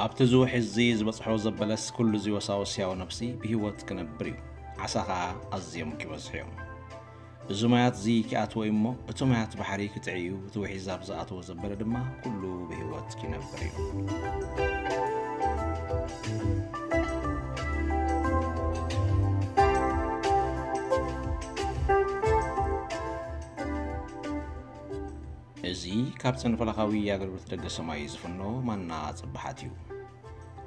ኣብቲ እዚ ውሒዝ እዚ ዝበጽሖ ዘበለስ ኩሉ እዚ ወሳወስ ሕያው ነፍሲ ብህይወት ክነብር እዩ። ዓሳ ኸኣ ኣዝዮም ክበዝሑ እዮም። እዚ ማያት እዚ ኪኣትዎ እዩ እሞ፣ እቲ ማያት ባሕሪ ክጥዒ እዩ። እቲ ውሒዝ ኣብ ዝኣትዎ ዘበለ ድማ ኩሉ ብህይወት ክነብር እዩ። እዚ ካብ ጽንፈለኻዊ ኣገልግሎት ደገ ሰማይ ዝፍኖ ማና ጽብሓት እዩ።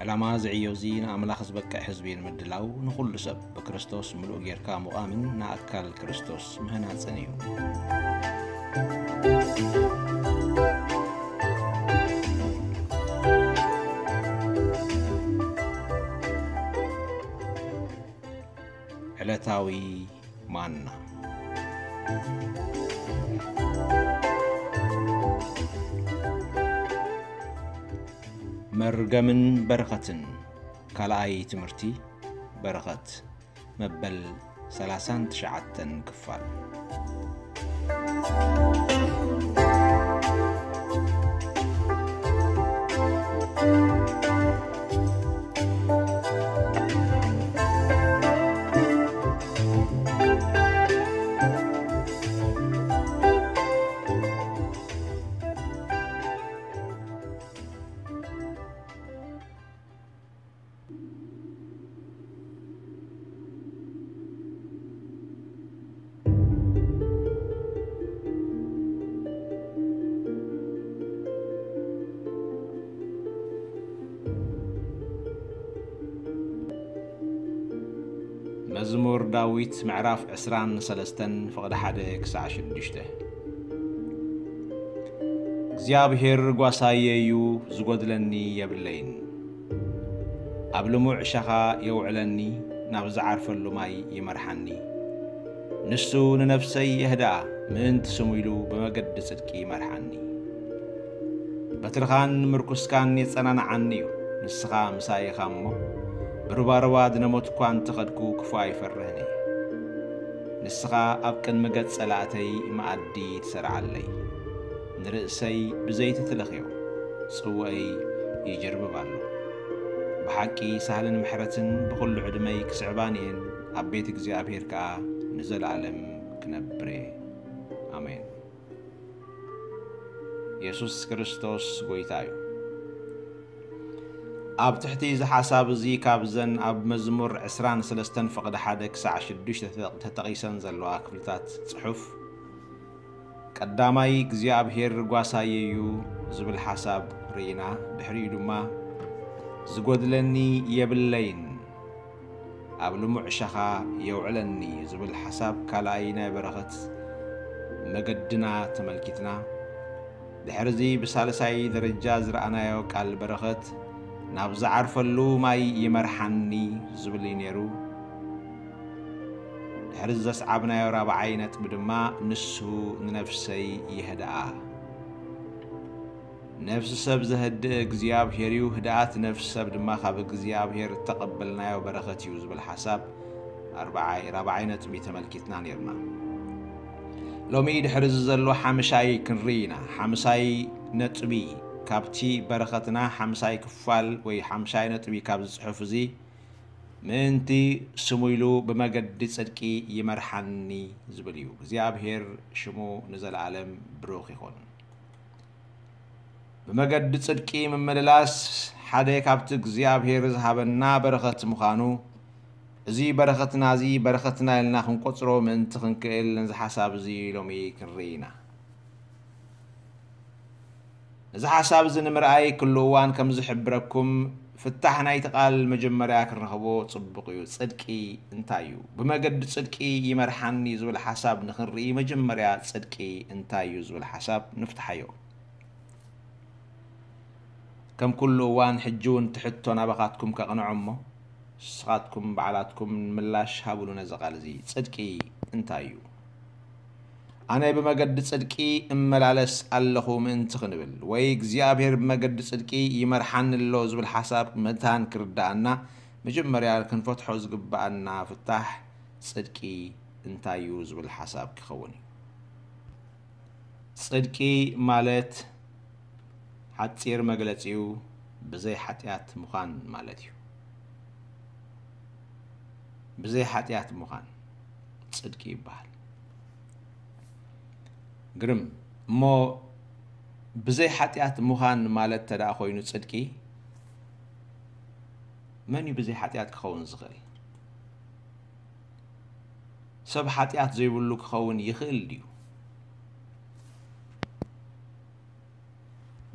ዕላማ እዚ ዕዮ እዚ ንኣምላኽ ዝበቅዕ ህዝቢ ንምድላው፣ ንኹሉ ሰብ ብክርስቶስ ምሉእ ጌርካ ምቋምን ንኣካል ክርስቶስ ምህናጽን እዩ። ዕለታዊ ማና። መርገምን በረኸትን፣ ካልኣይ ትምህርቲ በረኸት፣ መበል ሰላሳን ትሽዓተን ክፋል። መዝሙር ዳዊት ምዕራፍ ዕስራን ሰለስተን ፍቕዲ ሓደ ክሳዕ ሽዱሽተ። እግዚኣብሔር ጓሳየ እዩ፣ ዝጎድለኒ የብለይን። ኣብ ልሙዕ ሸኻ የውዕለኒ፣ ናብ ዝዓርፈሉ ማይ ይመርሓኒ። ንሱ ንነፍሰይ የህድኣ፣ ምእንቲ ስሙ ኢሉ ብመገዲ ጽድቂ ይመርሓኒ። በትርኻን ምርኩስካን የጸናንዓኒ እዩ። ንስኻ ምሳይ ኢኻ እሞ፣ ብሩባሩባ ዝነመትኳ እንተኸድኩ ክፉእ ኣይፈርህን እየ። ንስኻ ኣብ ቅድሚ ገጽ ጸላእተይ መኣዲ ትሰርዓለይ። ንርእሰይ ብዘይቲ ትለኽዮ፣ ጽውአይ ይጅርብብ ኣሎ። ብሓቂ ሳህልን ምሕረትን ብኹሉ ዕድመይ ክስዕባኒ እየን፣ ኣብ ቤት እግዚኣብሔር ከኣ ንዘለኣለም ክነብር እየ። ኣሜን። የሱስ ክርስቶስ ጐይታ እዩ። ኣብ ትሕቲ እዚ ሓሳብ እዚ፣ ካብዘን ኣብ መዝሙር ዕስራን ሰለስተን ፍቕዲ ሓደ ክሳዕ ሽዱሽተ ተጠ-፣ ተጠቒሰን ዘለዋ ክፍልታት ጽሑፍ፣ ቀዳማይ እግዚኣብሔር ጓሳይ እዩ ዝብል ሓሳብ ርኢና፣ ድሕሪኡ ድማ ዝጎድለኒ የብለይን፣ ኣብ ልሙዕ ሸኻ የውዕለኒ ዝብል ሓሳብ ካልኣይ ናይ በረኸት መገድና ተመልኪትና፣ ድሕርዚ ብሳልሳይ ደረጃ ዝረኣናዮ ቃል በረኸት ናብ ዝዓርፈሉ ማይ ይመርሓኒ ዝብል እዩ ነይሩ። ድሕሪ ዘስዓብናዮ ራብዓይ ነጥቢ ድማ ንሱ ንነፍሰይ የህድኣ። ነፍሲ ሰብ ዘህድእ እግዚኣብሔር እዩ፣ ህድኣት ነፍሲ ሰብ ድማ ካብ እግዚኣብሔር እተቐበልናዮ በረኸት እዩ ዝብል ሓሳብ ኣርብዓይ፣ ራብዓይ ነጥቢ ተመልኪትና ነይርና። ሎሚ ድሕሪ እዚ ዘሎ ሓምሻይ ክንርኢ ኢና። ሓምሳይ ነጥቢ ካብቲ በረኸትና ሓምሳይ ክፋል ወይ ሓምሻይ ነጥቢ ካብዚ ጽሑፍ እዚ፣ ምእንቲ ስሙ ኢሉ ብመገዲ ጽድቂ ይመርሓኒ ዝብል እዩ። እግዚኣብሔር ሽሙ ንዘለኣለም ብሩኽ ይኹን። ብመገዲ ጽድቂ ምምልላስ ሓደ ካብቲ እግዚኣብሔር ዝሃበና በረኸት ምዃኑ፣ እዚ በረኸትና እዚ በረኸትና ኢልና ክንቆጽሮ ምእንቲ ክንክእል፣ ነዚ ሓሳብ እዚ ሎሚ ክንርኢ ኢና። ነዚ ሓሳብ እዚ ንምርኣይ፣ ኩሉ እዋን ከም ዝሕብረኩም፣ ፍታሕ ናይቲ ቃል መጀመርያ ክንረኽቦ ጽቡቕ እዩ። ጽድቂ እንታይ እዩ? ብመገዲ ጽድቂ ይመርሓኒ ዝብል ሓሳብ ንኽንርኢ፣ መጀመርያ ጽድቂ እንታይ እዩ ዝብል ሓሳብ ንፍትሓዮ። ከም ኩሉ እዋን፣ ሕጂ እውን እቲ ሕቶ ናባኻትኩም ከቕንዖ እሞ፣ ንስኻትኩም ባዕላትኩም ምላሽ ሃቡሉ ነዚ ቃል እዚ። ጽድቂ እንታይ እዩ? ኣነ ብመገዲ ጽድቂ እመላለስ ኣለኹ ምእንቲ ክንብል፣ ወይ እግዚኣብሔር ብመገዲ ጽድቂ ይመርሓኒ ኣሎ ዝብል ሓሳብ መታን ክርድኣና፣ መጀመርያ ክንፈትሖ ዝግብኣና ፍታሕ ጽድቂ እንታይ እዩ ዝብል ሓሳብ ክኸውን እዩ። ጽድቂ ማለት ሓጺር መግለጺኡ፣ ብዘይ ሓጢኣት ምዃን ማለት እዩ። ብዘይ ሓጢኣት ምዃን ጽድቂ ይበሃል። ግርም እሞ፣ ብዘይ ሓጢኣት ምዃን ማለት ተደኣ ኮይኑ ጽድቂ፣ መን እዩ ብዘይ ሓጢኣት ክኸውን ዝኽእል? ሰብ ሓጢኣት ዘይብሉ ክኸውን ይኽእል ድዩ?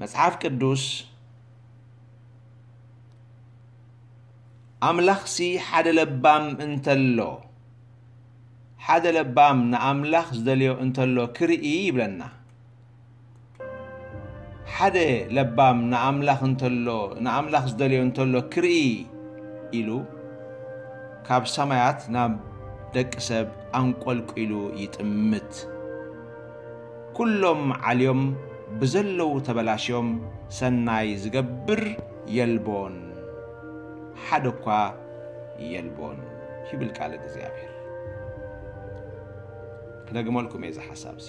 መጽሓፍ ቅዱስ፣ ኣምላኽሲ ሓደ ለባም እንተሎ፣ ሓደ ለባም ንኣምላኽ ዝደልዮ እንተሎ ክርኢ ይብለና። ሓደ ለባም ንኣምላኽ እንተሎ፣ ንኣምላኽ ዝደልዮ እንተሎ ክርኢ ኢሉ፣ ካብ ሰማያት ናብ ደቂ ሰብ ኣንቆልቂሉ ይጥምት። ኩሎም ዓልዮም ብዘለዉ ተበላሽዮም፣ ሰናይ ዝገብር የልቦን፣ ሓደ እኳ የልቦን ይብል ቃል እግዚኣብሔር። ክደግመልኩም እየ እዚ ሓሳብ እዚ።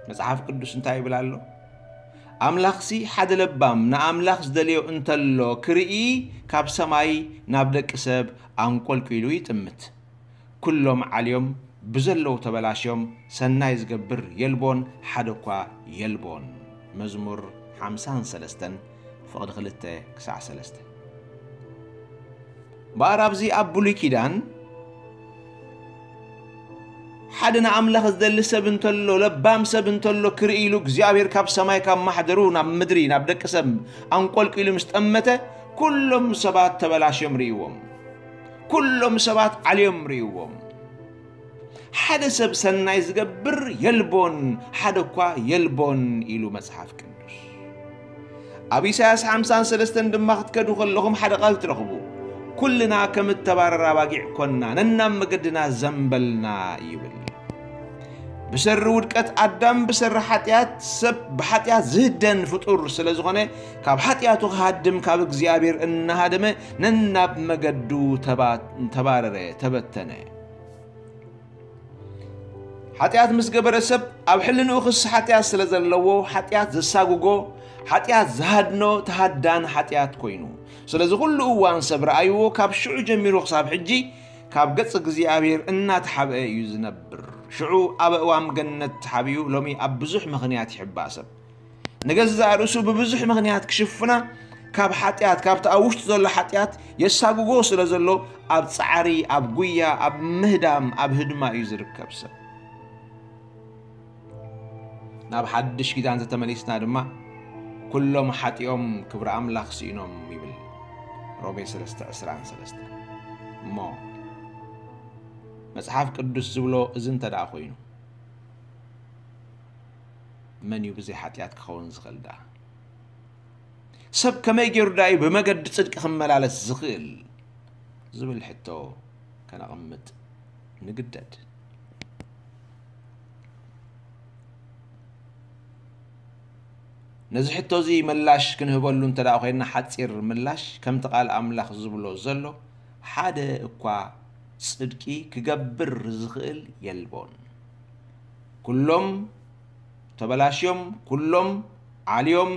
መጽሓፍ ቅዱስ እንታይ ይብል ኣሎ? ኣምላኽሲ ሓደ ለባም ንኣምላኽ ዝደልዮ እንተሎ ክርኢ፣ ካብ ሰማይ ናብ ደቂ ሰብ ኣንቆልቂሉ ይጥምት። ኩሎም ዓልዮም ብዘለዉ ተበላሽዮም፣ ሰናይ ዝገብር የልቦን፣ ሓደ እኳ የልቦን። መዝሙር ሓምሳን ሰለስተን ፍቕዲ ክልተ ክሳዕ ሰለስተ። እምበኣር ኣብዚ ኣብ ብሉይ ኪዳን ሓደ ንኣምላኽ ዝደሊ ሰብ እንተሎ፣ ለባም ሰብ እንተሎ ክርኢ ኢሉ እግዚኣብሔር ካብ ሰማይ ካብ ማሕደሩ ናብ ምድሪ ናብ ደቂ ሰብ ኣንቆልቂሉ ምስ ጠመተ፣ ኩሎም ሰባት ተበላሽዮም ርእይዎም። ኩሎም ሰባት ዓልዮም ርእይዎም። ሓደ ሰብ ሰናይ ዝገብር የልቦን፣ ሓደ እኳ የልቦን ኢሉ መጽሓፍ ቅዱስ። ኣብ ኢሳያስ ሓምሳን ሰለስተን ድማ ክትከዱ ከለኹም ሓደ ቃል ትረኽቡ። ኩልና ከም እተባረራ ኣባጊዕ ኮንና፣ ነናብ መገድና ዘንበልና ይብል። ብሰሪ ውድቀት ኣዳም፣ ብሰሪ ሓጢኣት፣ ሰብ ብሓጢኣት ዝህደን ፍጡር ስለ ዝኾነ፣ ካብ ሓጢኣቱ ክሃድም ካብ እግዚኣብሔር እናሃደመ ነናብ መገዱ ተባ-፣ ተባረረ፣ ተበተነ። ሓጢኣት ምስ ገበረ ሰብ ኣብ ሕልንኡ ክሲ ሓጢኣት ስለ ዘለዎ፣ ሓጢኣት ዘሳጉጎ፣ ሓጢኣት ዝሃድኖ ተሃዳን ሓጢኣት ኮይኑ። ስለዚ ኩሉ እዋን ሰብ ረኣይዎ፣ ካብ ሽዑ ጀሚሩ ክሳብ ሕጂ ካብ ገጽ እግዚኣብሔር እናተሓብአ እዩ ዝነብር። ሽዑ ኣብ እዋም ገነት ተሓቢኡ፣ ሎሚ ኣብ ብዙሕ ምኽንያት ይሕባእ ሰብ። ንገዛእ ርእሱ ብብዙሕ ምኽንያት ክሽፍና ካብ ሓጢኣት፣ ካብቲ ኣብ ውሽጡ ዘሎ ሓጢኣት የሳጉጎ ስለ ዘሎ፣ ኣብ ጻዕሪ፣ ኣብ ጉያ፣ ኣብ ምህዳም፣ ኣብ ህድማ እዩ ዝርከብ ሰብ። ናብ ሓድሽ ኪዳን እንተተመሊስና ድማ፣ ኩሎም ሓጢኦም ክብሪ ኣምላኽ ስኢኖም ይብል ሮሜ ሰለስተ ዕስራን ሰለስተን። እሞ መጽሓፍ ቅዱስ ዝብሎ እዚ እንተ ደኣ ኮይኑ፣ መን እዩ ብዘይ ሓጢኣት ክኸውን ዝኽእል ደኣ? ሰብ ከመይ ገይሩ ደኣ እዩ ብመገዲ ጽድቂ ክመላለስ ዝኽእል ዝብል ሕቶ ከነቐምጥ ንግደድ። ነዚ ሕቶ እዚ ምላሽ ክንህበሉ እንተ ደኣ ኮይንና፣ ሓጺር ምላሽ፣ ከምቲ ቃል ኣምላኽ ዝብሎ ዘሎ፣ ሓደ እኳ ጽድቂ ክገብር ዝኽእል የልቦን። ኩሎም ተበላሽዮም፣ ኩሎም ዓልዮም፣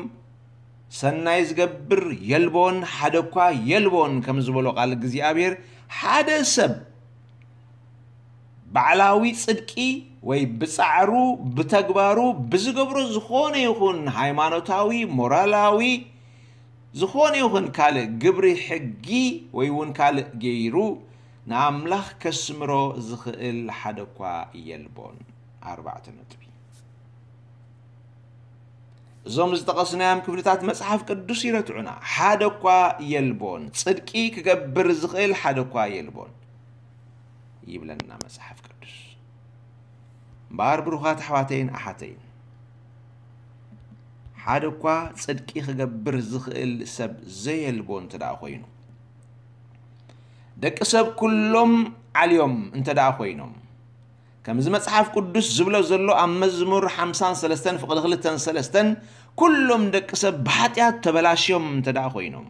ሰናይ ዝገብር የልቦን፣ ሓደ እኳ የልቦን፣ ከም ዝበሎ ቃል እግዚኣብሔር፣ ሓደ ሰብ ባዕላዊ ጽድቂ ወይ ብጻዕሩ፣ ብተግባሩ፣ ብዝገብሮ ዝኾነ ይኹን ሃይማኖታዊ፣ ሞራላዊ፣ ዝኾነ ይኹን ካልእ ግብሪ ሕጊ ወይ እውን ካልእ ገይሩ ንኣምላኽ ከስምሮ ዝኽእል ሓደ እኳ የልቦን። ኣርባዕተ ነጥቢ። እዞም ዝጠቐስናዮም ክፍልታት መጽሓፍ ቅዱስ ይረትዑና። ሓደ እኳ የልቦን፣ ጽድቂ ክገብር ዝኽእል ሓደ እኳ የልቦን ይብለና መጽሓፍ ቅዱስ። እምበኣር ብሩኻት ኣሕዋተይን ኣሓተይን፣ ሓደ እኳ ጽድቂ ክገብር ዝኽእል ሰብ ዘየልቦ እንተ ደኣ ኮይኑ፣ ደቂ ሰብ ኩሎም ዓልዮም እንተ ደኣ ኮይኖም፣ ከምዚ መጽሓፍ ቅዱስ ዝብሎ ዘሎ ኣብ መዝሙር ሓምሳን ሰለስተን ፍቕዲ ክልተን ሰለስተን፣ ኩሎም ደቂ ሰብ ብሓጢኣት ተበላሽዮም እንተ ደኣ ኮይኖም፣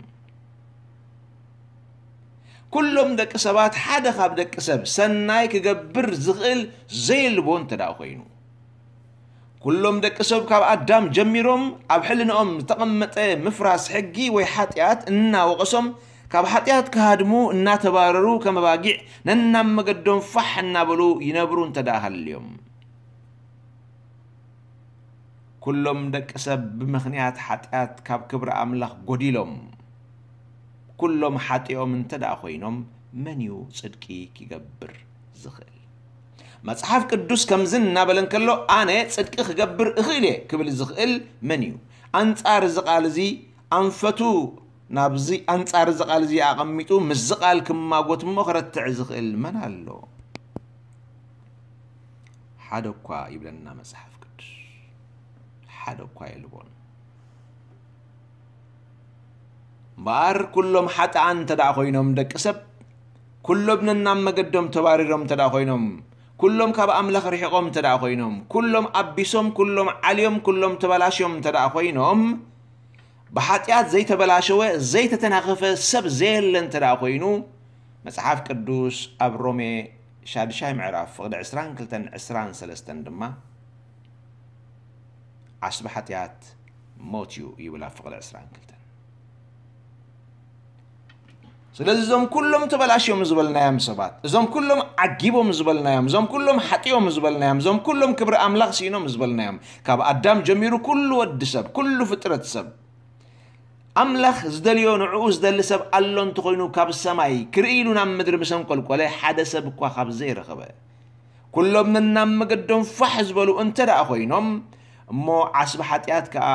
ኩሎም ደቂ ሰባት ሓደ ካብ ደቂ ሰብ ሰናይ ክገብር ዝኽእል ዘየልቦ እንተ ደኣ ኮይኑ፣ ኩሎም ደቂ ሰብ ካብ ኣዳም ጀሚሮም ኣብ ሕልንኦም ዝተቐመጠ ምፍራስ ሕጊ ወይ ሓጢኣት እናወቐሶም፣ ካብ ሓጢኣት ክሃድሙ እናተባረሩ፣ ከም ኣባጊዕ ነናብ መገዶም ፋሕ እናበሉ ይነብሩ እንተ ደኣ ሃልዮም። ኩሎም ደቂ ሰብ ብምኽንያት ሓጢኣት ካብ ክብሪ ኣምላኽ ጎዲሎም፣ ኩሎም ሓጢኦም እንተ ደኣ ኮይኖም፣ መን እዩ ጽድቂ ኪገብር ዝኽእል? መጽሓፍ ቅዱስ ከምዚ እናበለ እንከሎ፣ ኣነ ጽድቂ ክገብር እኽእል እየ ክብል ዝኽእል መን እዩ? ኣንጻር እዚ ቃል እዚ ኣንፈቱ ናብዚ ኣንጻር እዚ ቃል እዚ ኣቐሚጡ ምስዚ ቃል ክማጎት እሞ ክረትዕ ዝኽእል መን ኣሎ? ሓደ እኳ ይብለና መጽሓፍ ቅዱስ። ሓደ እኳ የልቦን። እምበኣር ኩሎም ሓጥኣን እንተ ደኣ ኮይኖም ደቂ ሰብ፣ ኩሎም ነናብ መገዶም ተባሪሮም እንተ ደኣ ኮይኖም፣ ኩሎም ካብ ኣምላኽ ርሒቖም እንተ ደኣ ኮይኖም፣ ኩሎም ኣቢሶም፣ ኩሎም ዓልዮም፣ ኩሎም ተበላሽዮም እንተ ደኣ ኮይኖም፣ ብሓጢኣት ዘይተበላሸወ፣ ዘይተተናኸፈ ሰብ ዘየለ እንተ ደኣ ኮይኑ፣ መጽሓፍ ቅዱስ ኣብ ሮሜ ሻድሻይ ምዕራፍ ፍቕዲ ዕስራን ክልተን ዕስራን ሰለስተን ድማ፣ ዓስቢ ሓጢኣት ሞት እዩ ይብል ኣብ ፍቕዲ ዕስራን ክልተን። ስለዚ እዞም ኩሎም ተበላሽዮም ዝበልናዮም ሰባት፣ እዞም ኩሎም ዓጊቦም ዝበልናዮም፣ እዞም ኩሎም ሓጢኦም ዝበልናዮም፣ እዞም ኩሎም ክብሪ ኣምላኽ ስኢኖም ዝበልናዮም፣ ካብ ኣዳም ጀሚሩ ኩሉ ወዲ ሰብ፣ ኩሉ ፍጥረት ሰብ፣ ኣምላኽ ዝደልዮ ንዕኡ ዝደሊ ሰብ ኣሎ እንተኾይኑ፣ ካብ ሰማይ ክርኢ ኢሉ ናብ ምድሪ ምስ ኣንቆልቆለ፣ ሓደ ሰብ እኳ ካብ ዘይረኸበ፣ ኩሎም ነናብ መገዶም ፋሕ ዝበሉ እንተ ደኣ ኮይኖም፣ እሞ ዓስቢ ሓጢኣት ከኣ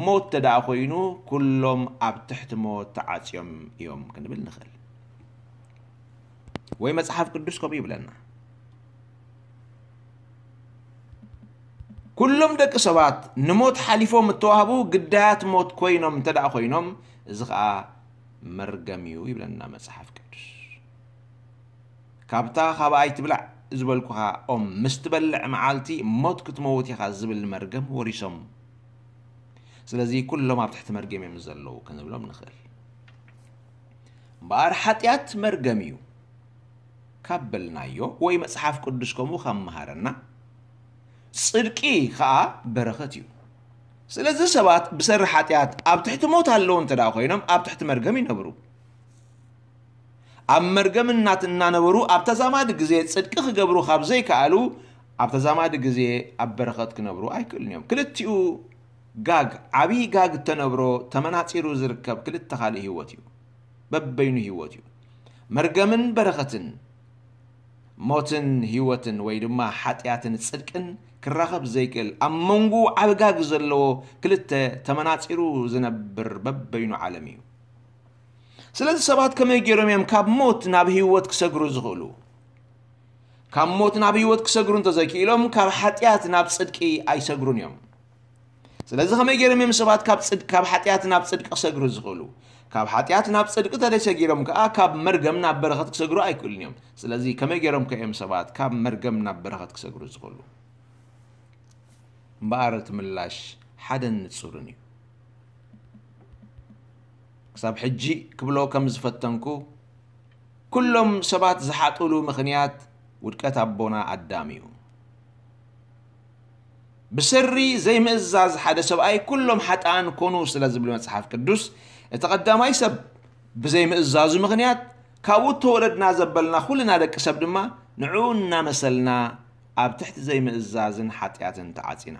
ሞት እንተ ደኣ ኮይኑ፣ ኩሎም ኣብ ትሕቲ ሞት ተዓጽዮም እዮም ክንብል ንኽእል። ወይ መጽሓፍ ቅዱስ ከምኡ ይብለና። ኩሎም ደቂ ሰባት ንሞት ሓሊፎም እተዋህቡ ግዳያት ሞት ኮይኖም እንተ ደኣ ኮይኖም፣ እዚ ኸኣ መርገም እዩ ይብለና መጽሓፍ ቅዱስ። "ካብታ ካብ ኣይትብላዕ ዝበልኩኻ ኦም ምስ ትበልዕ መዓልቲ ሞት ክትመውት ኢኻ" ዝብል መርገም ወሪሶም። ስለዚ ኩሎም ኣብ ትሕቲ መርገም እዮም ዘለዉ ክንብሎም ንኽእል። እምበኣር ሓጢኣት መርገም እዩ ካብ በልናዮ፣ ወይ መጽሓፍ ቅዱስ ከምኡ ካብ መሃረና፣ ጽድቂ ኸኣ በረኸት እዩ። ስለዚ ሰባት ብሰሪ ሓጢኣት ኣብ ትሕቲ ሞት ኣለዉ እንተ ደኣ ኮይኖም፣ ኣብ ትሕቲ መርገም ይነብሩ። ኣብ መርገም እናት-፣ እናነበሩ ኣብ ተዛማዲ ግዜ ጽድቂ ክገብሩ ካብ ዘይከኣሉ፣ ኣብ ተዛማዲ ግዜ ኣብ በረኸት ክነብሩ ኣይክእሉን እዮም። ክልቲኡ ጋግ፣ ዓብዪ ጋግ እተነብሮ ተመናጺሩ ዝርከብ ክልተ ካልእ ህይወት እዩ። በበይኑ ህይወት እዩ። መርገምን በረኸትን፣ ሞትን ህይወትን ወይ ድማ ሓጢኣትን ጽድቅን ክራኸብ ዘይክእል፣ ኣብ መንጎ ዓቢ ጋግ ዘለዎ ክልተ ተመናጺሩ ዝነብር በበይኑ ዓለም እዩ። ስለዚ ሰባት ከመይ ገይሮም እዮም ካብ ሞት ናብ ህይወት ክሰግሩ ዝኽእሉ? ካብ ሞት ናብ ህይወት ክሰግሩ እንተዘይክኢሎም፣ ካብ ሓጢኣት ናብ ጽድቂ ኣይሰግሩን እዮም። ስለዚ ከመይ ገይሮም እዮም ሰባት ካብ ጽድ-፣ ካብ ሓጢኣት ናብ ጽድቂ ክሰግሩ ዝኽእሉ? ካብ ሓጢኣት ናብ ጽድቂ እንተዘይሰጊሮም ከኣ፣ ካብ መርገም ናብ በረኸት ክሰግሩ ኣይክእሉን እዮም። ስለዚ ከመይ ገይሮም ከ እዮም ሰባት ካብ መርገም ናብ በረኸት ክሰግሩ ዝኽእሉ? እምበኣር እቲ ምላሽ ሓደን ንጹርን እዩ። ክሳብ ሕጂ ክብሎ ከም ዝፈተንኩ፣ ኩሎም ሰባት ዝሓጥሉ ምኽንያት ውድቀት ኣቦና ኣዳም እዩ። ብሰሪ ዘይምእዛዝ ሓደ ሰብኣይ ኩሎም ሓጥኣን ኮኑ ስለ ዝብል መጽሓፍ ቅዱስ፣ እቲ ቀዳማይ ሰብ ብዘይምእዛዙ ምኽንያት ካብኡ እተወለድና ዘበልና ኩልና ደቂ ሰብ ድማ ንዕኡ እናመሰልና ኣብ ትሕቲ ዘይምእዛዝን ሓጢኣትን ተዓጺና።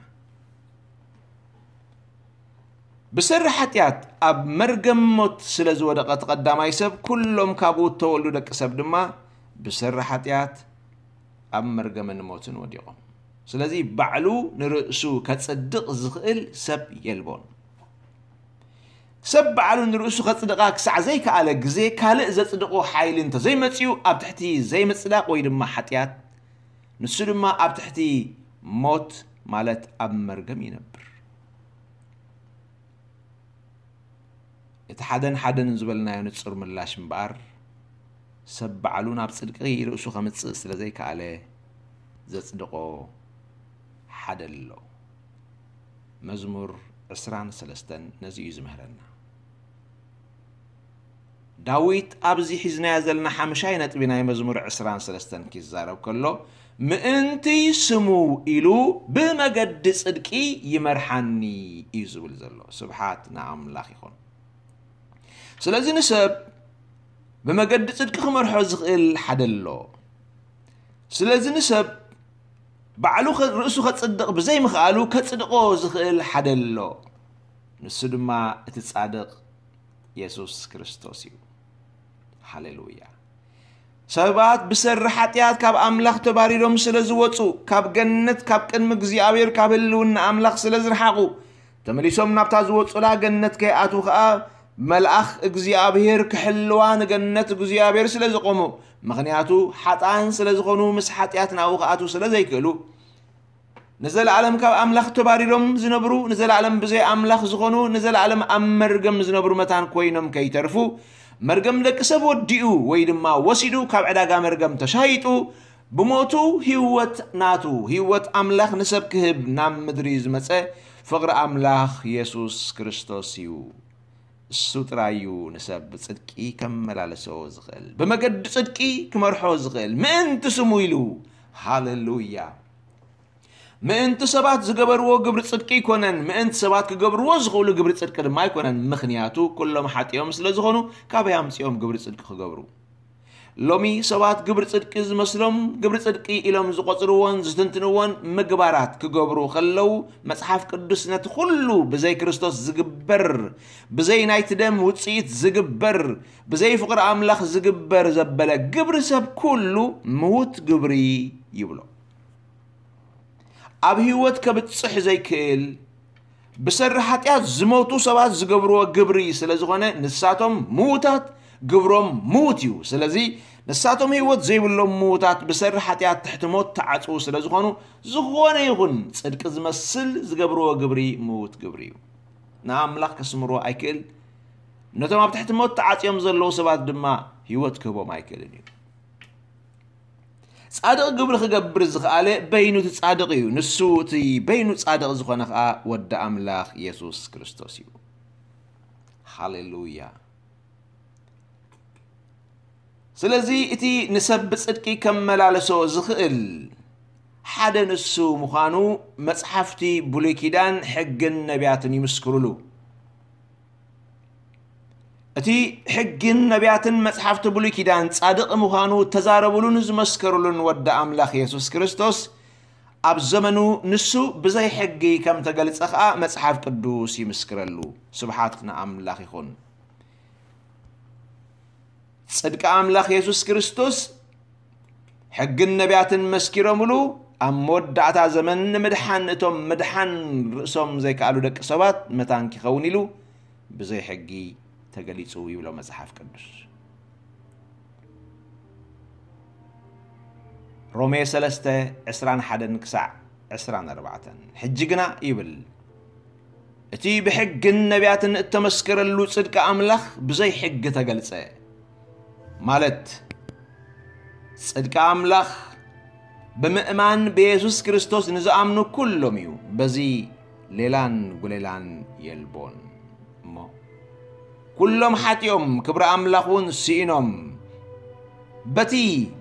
ብሰሪ ሓጢኣት ኣብ መርገም ሞት ስለ ዝወደቐ እቲ ቀዳማይ ሰብ፣ ኩሎም ካብኡ እተወልዱ ደቂ ሰብ ድማ ብሰሪ ሓጢኣት ኣብ መርገምን ሞትን ወዲቖም። ስለዚ ባዕሉ ንርእሱ ከጽድቕ ዝኽእል ሰብ የልቦን። ሰብ ባዕሉ ንርእሱ ከጽድቓ ክሳዕ ዘይከኣለ ግዜ፣ ካልእ ዘጽድቖ ሓይሊ እንተዘይመጽኡ፣ ኣብ ትሕቲ ዘይምጽዳቕ ወይ ድማ ሓጢኣት፣ ንሱ ድማ ኣብ ትሕቲ ሞት፣ ማለት ኣብ መርገም ይነብር። እቲ ሓደን ሓደን ዝበልናዮ ንጹር ምላሽ እምበኣር፣ ሰብ ባዕሉ ናብ ጽድቂ ርእሱ ከምጽእ ስለ ዘይከኣለ፣ ዘጽድቖ ሓደ ኣሎ። መዝሙር ዕስራን ሰለስተን ነዚ እዩ ዝምህረና። ዳዊት ኣብዚ ሒዝናዮ ዘለና ሓምሻይ ነጥቢ ናይ መዝሙር ዕስራን ሰለስተን ኪዛረብ ከሎ፣ ምእንቲ ስሙ ኢሉ ብመገዲ ጽድቂ ይመርሓኒ እዩ ዝብል ዘሎ። ስብሓት ንኣምላኽ ይኹን። ስለዚ ንሰብ ብመገዲ ጽድቂ ክመርሖ ዝኽእል ሓደ ኣሎ። ስለዚ ንሰብ ባዕሉ ኸ-፣ ርእሱ ከጽድቕ ብዘይምኽኣሉ ከጽድቖ ዝኽእል ሓደ ኣሎ። ንሱ ድማ እቲ ጻድቕ የሱስ ክርስቶስ እዩ። ሃሌሉያ። ሰባት ብሰሪ ሓጢኣት ካብ ኣምላኽ ተባሪሮም ስለ ዝወጹ፣ ካብ ገነት፣ ካብ ቅድሚ እግዚኣብሔር፣ ካብ ህልውና ኣምላኽ ስለ ዝረሓቑ፣ ተመሊሶም ናብታ ዝወጹላ ገነት ከይኣትዉ ኸኣ፣ መልኣኽ እግዚኣብሔር ክሕልዋ ንገነት እግዚኣብሔር ስለ ዝቖሙ፣ ምኽንያቱ ሓጥኣን ስለ ዝኾኑ፣ ምስ ሓጢኣት ናብኡ ክኣትዉ ስለ ዘይክእሉ፣ ንዘለኣለም ካብ ኣምላኽ ተባሪሮም ዝነብሩ፣ ንዘለኣለም ብዘይ ኣምላኽ ዝኾኑ፣ ንዘለኣለም ኣብ መርገም ዝነብሩ መታን ኮይኖም ከይተርፉ፣ መርገም ደቂ ሰብ ወዲኡ ወይ ድማ ወሲዱ፣ ካብ ዕዳጋ መርገም ተሻይጡ፣ ብሞቱ ህይወት ናቱ፣ ህይወት ኣምላኽ ንሰብ ክህብ ናብ ምድሪ ዝመጸ ፍቕሪ ኣምላኽ የሱስ ክርስቶስ እዩ። እሱ ጥራይ እዩ ንሰብ ብጽድቂ ከመላልሶ ዝኽእል፣ ብመገዲ ጽድቂ ክመርሖ ዝኽእል፣ ምእንቲ ስሙ ኢሉ። ሃሌሉያ። ምእንቲ ሰባት ዝገበርዎ ግብሪ ጽድቂ ኣይኮነን፣ ምእንቲ ሰባት ክገብርዎ ዝኽእሉ ግብሪ ጽድቂ ድማ ኣይኮነን። ምኽንያቱ፣ ኩሎም ሓጢኦም ስለ ዝኾኑ፣ ካበይ ኣምጺኦም ግብሪ ጽድቂ ክገብሩ? ሎሚ ሰባት ግብሪ ጽድቂ ዝመስሎም፣ ግብሪ ጽድቂ ኢሎም ዝቖጽርዎን ዝትንትንዎን ምግባራት ክገብሩ ከለዉ፣ መጽሓፍ ቅዱስ ነቲ ኩሉ ብዘይ ክርስቶስ ዝግበር፣ ብዘይ ናይቲ ደም ውጽኢት ዝግበር፣ ብዘይ ፍቕሪ ኣምላኽ ዝግበር ዘበለ ግብሪ ሰብ ኩሉ ምዉት ግብሪ ይብሎ። ኣብ ህይወት ከብጽሕ ዘይክእል፣ ብሰሪ ሓጢኣት ዝሞቱ ሰባት ዝገብርዎ ግብሪ ስለ ዝኾነ፣ ንሳቶም ምዉታት፣ ግብሮም ምዉት እዩ። ስለዚ ንሳቶም ህይወት ዘይብሎም ምዉታት ብሰሪ ሓጢኣት ትሕቲ ሞት ተዓጽዉ ስለ ዝኾኑ፣ ዝኾነ ይኹን ጽድቂ ዝመስል ዝገብርዎ ግብሪ ምዉት ግብሪ እዩ። ንኣምላኽ ከስምርዎ ኣይክእል፣ ነቶም ኣብ ትሕቲ ሞት ተዓጽዮም ዘለዉ ሰባት ድማ ህይወት ክህቦም ኣይክእልን እዩ። ጻድቕ ግብሪ ክገብር ዝኸኣለ በይኑ እቲ ጻድቕ እዩ። ንሱ እቲ በይኑ ጻድቕ ዝኾነ ኸኣ ወዲ ኣምላኽ የሱስ ክርስቶስ እዩ። ሃሌሉያ። ስለዚ እቲ ንሰብ ብጽድቂ ከመላለሶ ዝኽእል ሓደ ንሱ ምዃኑ መጽሓፍቲ ብሉይ ኪዳን ሕግን ነቢያትን ይምስክሩሉ። እቲ ሕግን ነቢያትን መጽሓፍቲ ብሉይ ኪዳን ጻድቕ ምዃኑ እተዛረቡሉን ዝመስከሩሉን ወዲ ኣምላኽ የሱስ ክርስቶስ፣ ኣብ ዘመኑ ንሱ ብዘይ ሕጊ ከም ተገልጸ ኸኣ መጽሓፍ ቅዱስ ይምስክረሉ። ስብሓት ንኣምላኽ ይኹን። ጽድቂ ኣምላኽ የሱስ ክርስቶስ ሕግን ነቢያትን መስኪሮምሉ፣ ኣብ መወዳእታ ዘመን ንምድሓን እቶም ምድሓን ርእሶም ዘይከኣሉ ደቂ ሰባት መታን ኪኸውን ኢሉ ብዘይ ሕጊ ተገሊጹ ይብሎ መጽሓፍ ቅዱስ። ሮሜ ሰለስተ ዕስራን ሓደን ክሳዕ ዕስራን ኣርባዕተን። ሕጂ ግና ይብል፣ እቲ ብሕግን ነቢያትን እተመስከረሉ ጽድቂ ኣምላኽ ብዘይ ሕጊ ተገልጸ። ማለት፣ ጽድቂ ኣምላኽ ብምእማን ብየሱስ ክርስቶስ ንዝኣምኑ ኩሎም እዩ። በዚ ሌላን ጉሌላን የልቦን። እሞ ኩሎም ሓጢኦም፣ ክብሪ ኣምላኽ እውን ስኢኖም፣ በቲ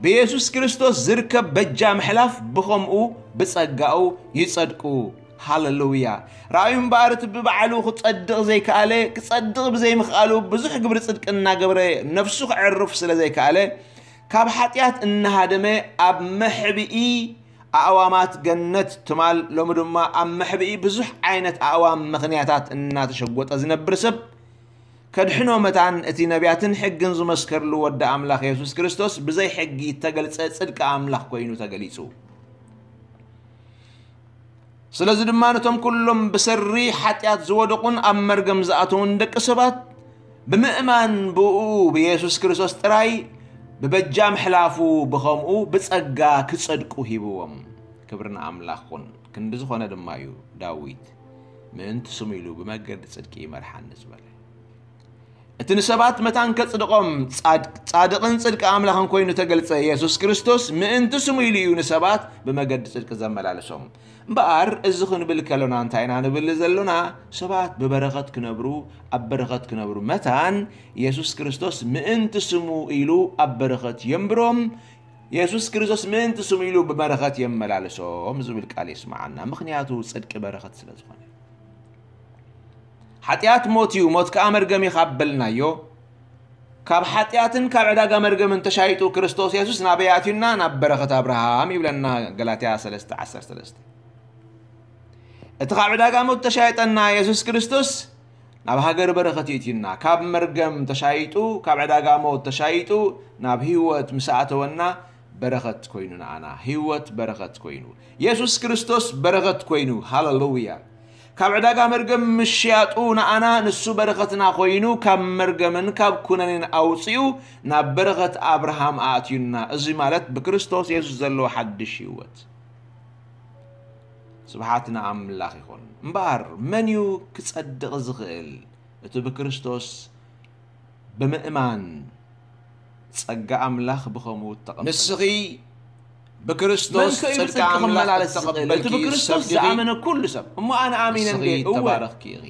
ብየሱስ ክርስቶስ ዝርከብ በጃ ምሕላፍ ብኸምኡ ብጸጋኡ ይጸድቁ። ሃሌሉያ። ራእዩ እምበኣር እቲ ብባዕሉ ክጸድቕ ዘይከኣለ፣ ክጸድቕ ብዘይምኽኣሉ ብዙሕ ግብሪ ጽድቂ እናገበረ ነፍሱ ከዕርፍ ስለ ዘይከኣለ፣ ካብ ሓጢኣት እናሃደመ ኣብ መሕብኢ ኣእዋማት ገነት ትማል፣ ሎሚ ድማ ኣብ መሕብኢ ብዙሕ ዓይነት ኣእዋም ምኽንያታት እናተሸጎጠ ዝነብር ሰብ፣ ከድሕኖ መታን እቲ ነቢያትን ሕግን ዝመስከርሉ ወዲ ኣምላኽ የሱስ ክርስቶስ ብዘይ ሕጊ እተገልጸ ጽድቂ ኣምላኽ ኮይኑ ተገሊጹ። ስለዚ ድማ ነቶም ኩሎም ብሰሪ ሓጢኣት ዝወደቑን ኣብ መርገም ዝኣተዉን ደቂ ሰባት ብምእማን ብእኡ ብየሱስ ክርስቶስ ጥራይ ብበጃ ምሕላፉ ብኸምኡ ብጸጋ ክጸድቁ ሂብዎም። ክብሪ ንኣምላኽ ኩን። ክንዲ ዝኾነ ድማ እዩ ዳዊት ምእንቲ ስሙ ኢሉ ብመገዲ ጽድቂ ይመርሓኒ ዝበለ። እቲ ንሰባት መታን ከጽድቖም ጻድ-፣ ጻድቕን ጽድቂ ኣምላኽን ኮይኑ ተገልጸ የሱስ ክርስቶስ ምእንቲ ስሙ ኢሉ እዩ ንሰባት ብመገዲ ጽድቂ ዘመላልሶም። እምበኣር እዚ ክንብል ከሎና እንታይ ኢና ንብል ዘሎና? ሰባት ብበረኸት ክነብሩ፣ ኣብ በረኸት ክነብሩ መታን የሱስ ክርስቶስ ምእንቲ ስሙ ኢሉ ኣብ በረኸት የንብሮም። የሱስ ክርስቶስ ምእንቲ ስሙ ኢሉ ብበረኸት የመላልሶም ዝብል ቃል የስምዓና። ምኽንያቱ ጽድቂ በረኸት ስለ ዝኾነ። ሓጢኣት ሞት እዩ፣ ሞት ከኣ መርገም እዩ ካብ በልናዮ፣ ካብ ሓጢኣትን ካብ ዕዳጋ መርገምን ተሻይጡ ክርስቶስ የሱስ ናበይ ኣትዩና? ናብ በረኸት ኣብርሃም ይብለና ገላትያ ሰለስተ ዓሰርተ ሰለስተ። እቲ ካብ ዕዳጋ ሞት ተሻይጠና የሱስ ክርስቶስ ናብ ሃገር በረኸት የእትዩና። ካብ መርገም ተሻይጡ፣ ካብ ዕዳጋ ሞት ተሻይጡ ናብ ህይወት ምስ ኣተወና በረኸት ኮይኑ ንኣና። ህይወት በረኸት ኮይኑ። የሱስ ክርስቶስ በረኸት ኮይኑ። ሃሌሉያ። ካብ ዕዳጋ መርገም ምሽያጡ ንኣና ንሱ በረኸትና ኮይኑ ካብ መርገምን ካብ ኩነኔን ኣውፅኡ ናብ በረኸት ኣብርሃም ኣእትዩና። እዚ ማለት ብክርስቶስ የሱስ ዘሎ ሓድሽ ህይወት። ስብሓት ንኣምላኽ ይኹን። እምበኣር መን እዩ ክጸድቕ ዝኽእል? እቲ ብክርስቶስ ብምእማን ጸጋ ኣምላኽ ብኸምኡ ተቐበለ። ንስኺ ብክርስቶስ መን ከ እዩ ጽድቂ ብጽድቂ ኣምላኽ ክመላለስ ዝኽእል? እተቐበልኪ እቲ ብክርስቶስ ሰብ ዲኺ? ዝኣመነ ኩሉ ሰብ። እሞ ኣነ ኣሚነ ንስኺ እንዴ? እወ። እተባረኽኪ ኢኺ።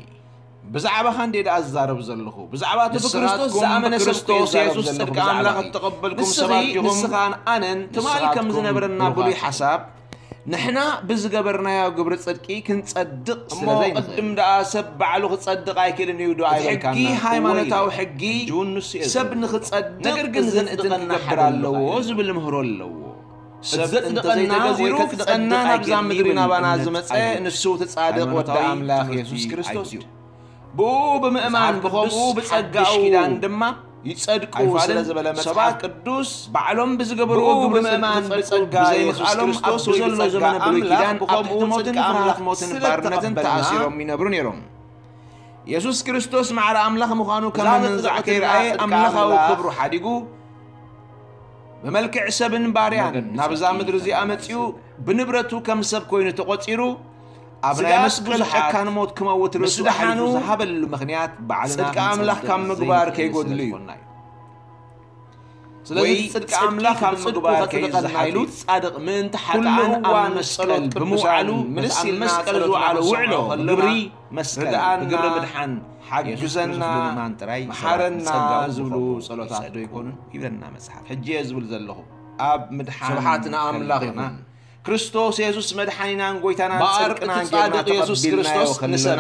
ብዛዕባኻ እንዴ ደኣ ዝዛረብ ዘለኹ? ብዛዕባ እቲ ንስኻትኩም ብክርስቶስ ዝኣመነ ሰብ ብክርስቶስ እኮ ይዛረብ የሱስ ዘለኹ ጽድቂ ብዛዕባ ኣምላኽ እኺ። እተቐበልኩም ንስኺ፣ ሰባት ዲኹም? ንስኻን ኣነን ትማሊ ንስኻትኩም ከም ዝነበረና ብሉይ ብሩኻት ኢኹም። ሓሳብ፣ ንሕና ብዝገበርናዮ ግብሪ ጽድቂ ክንጸድቕ እሞ ስለ ዘይንኽእል። ቅድም ደኣ ሰብ ባዕሉ ክጸድቕ ኣይክእልን እዩ ዶ እቲ ኣይበልካና? ሕጊ፣ እወ ሃይማኖታዊ ኢለ። ሕጊ፣ ሕጂ እውን ንሱ እየ ሰብ ዝብል። ንኽጸድቕ ነገር ግን እዚ ዘጽድቐና ክገብር ሓደ ኣለዎ ኣሎ። ዝብል ምህሮ ኣለዎ። ሰብ እቲ ዘጽድቐና እንተዘይተገዚሩ ወይ ከጽድቕ ክጸና ናብዛ ኣይክእልን ምድሪ እዩ ናባና ዝብል ዝመጸ እምነት ኣይኮነን። ንሱ እቲ ጻድቕ ወዲ ሃይማኖታዊ ኣምላኽ ትምህርቲ የሱስ ክርስቶስ እዩ። ኣይኮነን። ብኡ ብምእማን መጽሓፍ ቅዱስ ብኸምኡ ብጸጋኡ ሓድሽ ኪዳን ድማ ይጸድቁ ኣይፋልን ስለ ዝበለ መጽሓፍ ሰባት ቅዱስ ባዕሎም ብዝገበርዎ ብኡ ግብሪ ጽድቂ ብምእማን ክጸድቁ ብጸጋ ብዘይምኽኣሎም የሱስ ክርስቶስ ኣብ ወይ ዘሎ ብጸጋ ዘመነ ብሉይ ኣምላኽ ኪዳን ኣብ ብኸምኡ ትሕቲ ሞትን ጽድቂ ፍርሃት ኣምላኽ ሞትን ስለ ባርነትን እተቐበልና ተኣሲሮም ይነብሩ ነይሮም። የሱስ ክርስቶስ ማዕረ ኣምላኽ ምዃኑ ከም እዛ ምንዛዕ ጽድቅና ከይረኣየ ጽድቂ ኣምላኻዊ ኣምላኽ ክብሩ ሓዲጉ ብመልክዕ ሰብን ባርያን መገዲ ናብዛ ጽድቂ ምድሪ እዚኣ ተመላሊሱ። መጺኡ ብንብረቱ ከም ሰብ ኮይኑ ተቖጺሩ ኣብ ናይ ስጋት መስቀል ብዙሓት ጨካን ሞት ክመውት ምስ ርእሱ ደሓኑ ኣሕሊፉ ዝሃበሉ ምኽንያት ባዕልና ጽድቂ ኣምላኽ ክንጸድቕ ካብ ምግባር ዘይንኽእል ከይጎድል ስለ እዩ። ዝኾንና እዩ። ስለዚ ወይ ጽድቂ ጽድቂ ኣምላኽ ካብ ካብ ጽድቁ ምግባር ከጽድቐና ኢሉ ከይዝሓት እዩ። ጻድቕ ምእንቲ ኩሉ ሓጥኣን ኣብ እዋን መስቀል ጸሎት ብምውዓሉ ቅዱሳን ነቲ ኣብ ምስልና መስቀል ጸሎትና ዝውዓሎ ውዕሎ ክነስምዖ ከለና ግብሪ መስቀል ርድኣና፣ ብግብሪ ምድሓን ሓግዘና፣ የሱስ ክርስቶስ ብምእማን ጥራይ ሰባት መሓረና ብጸጋኡ ዝብሉ ብኸምኡ ጸሎታት ዶ ይጸድቁ። ይኮኑን? ይብለና መጽሓፍ። ሕጂ እየ ዝብል ዘለኹ። ኣብ ምድሓን ስብሓት ንኣምላኽ ከለና፣ ይኹን። ክርስቶስ የሱስ መድሓኒናን ጎይታናን በኣር ጽድቅናን እቲ ጌርና ጻድቕ የሱስ ተቐቢልናዮ ክርስቶስ ከለና፣ ንሰብ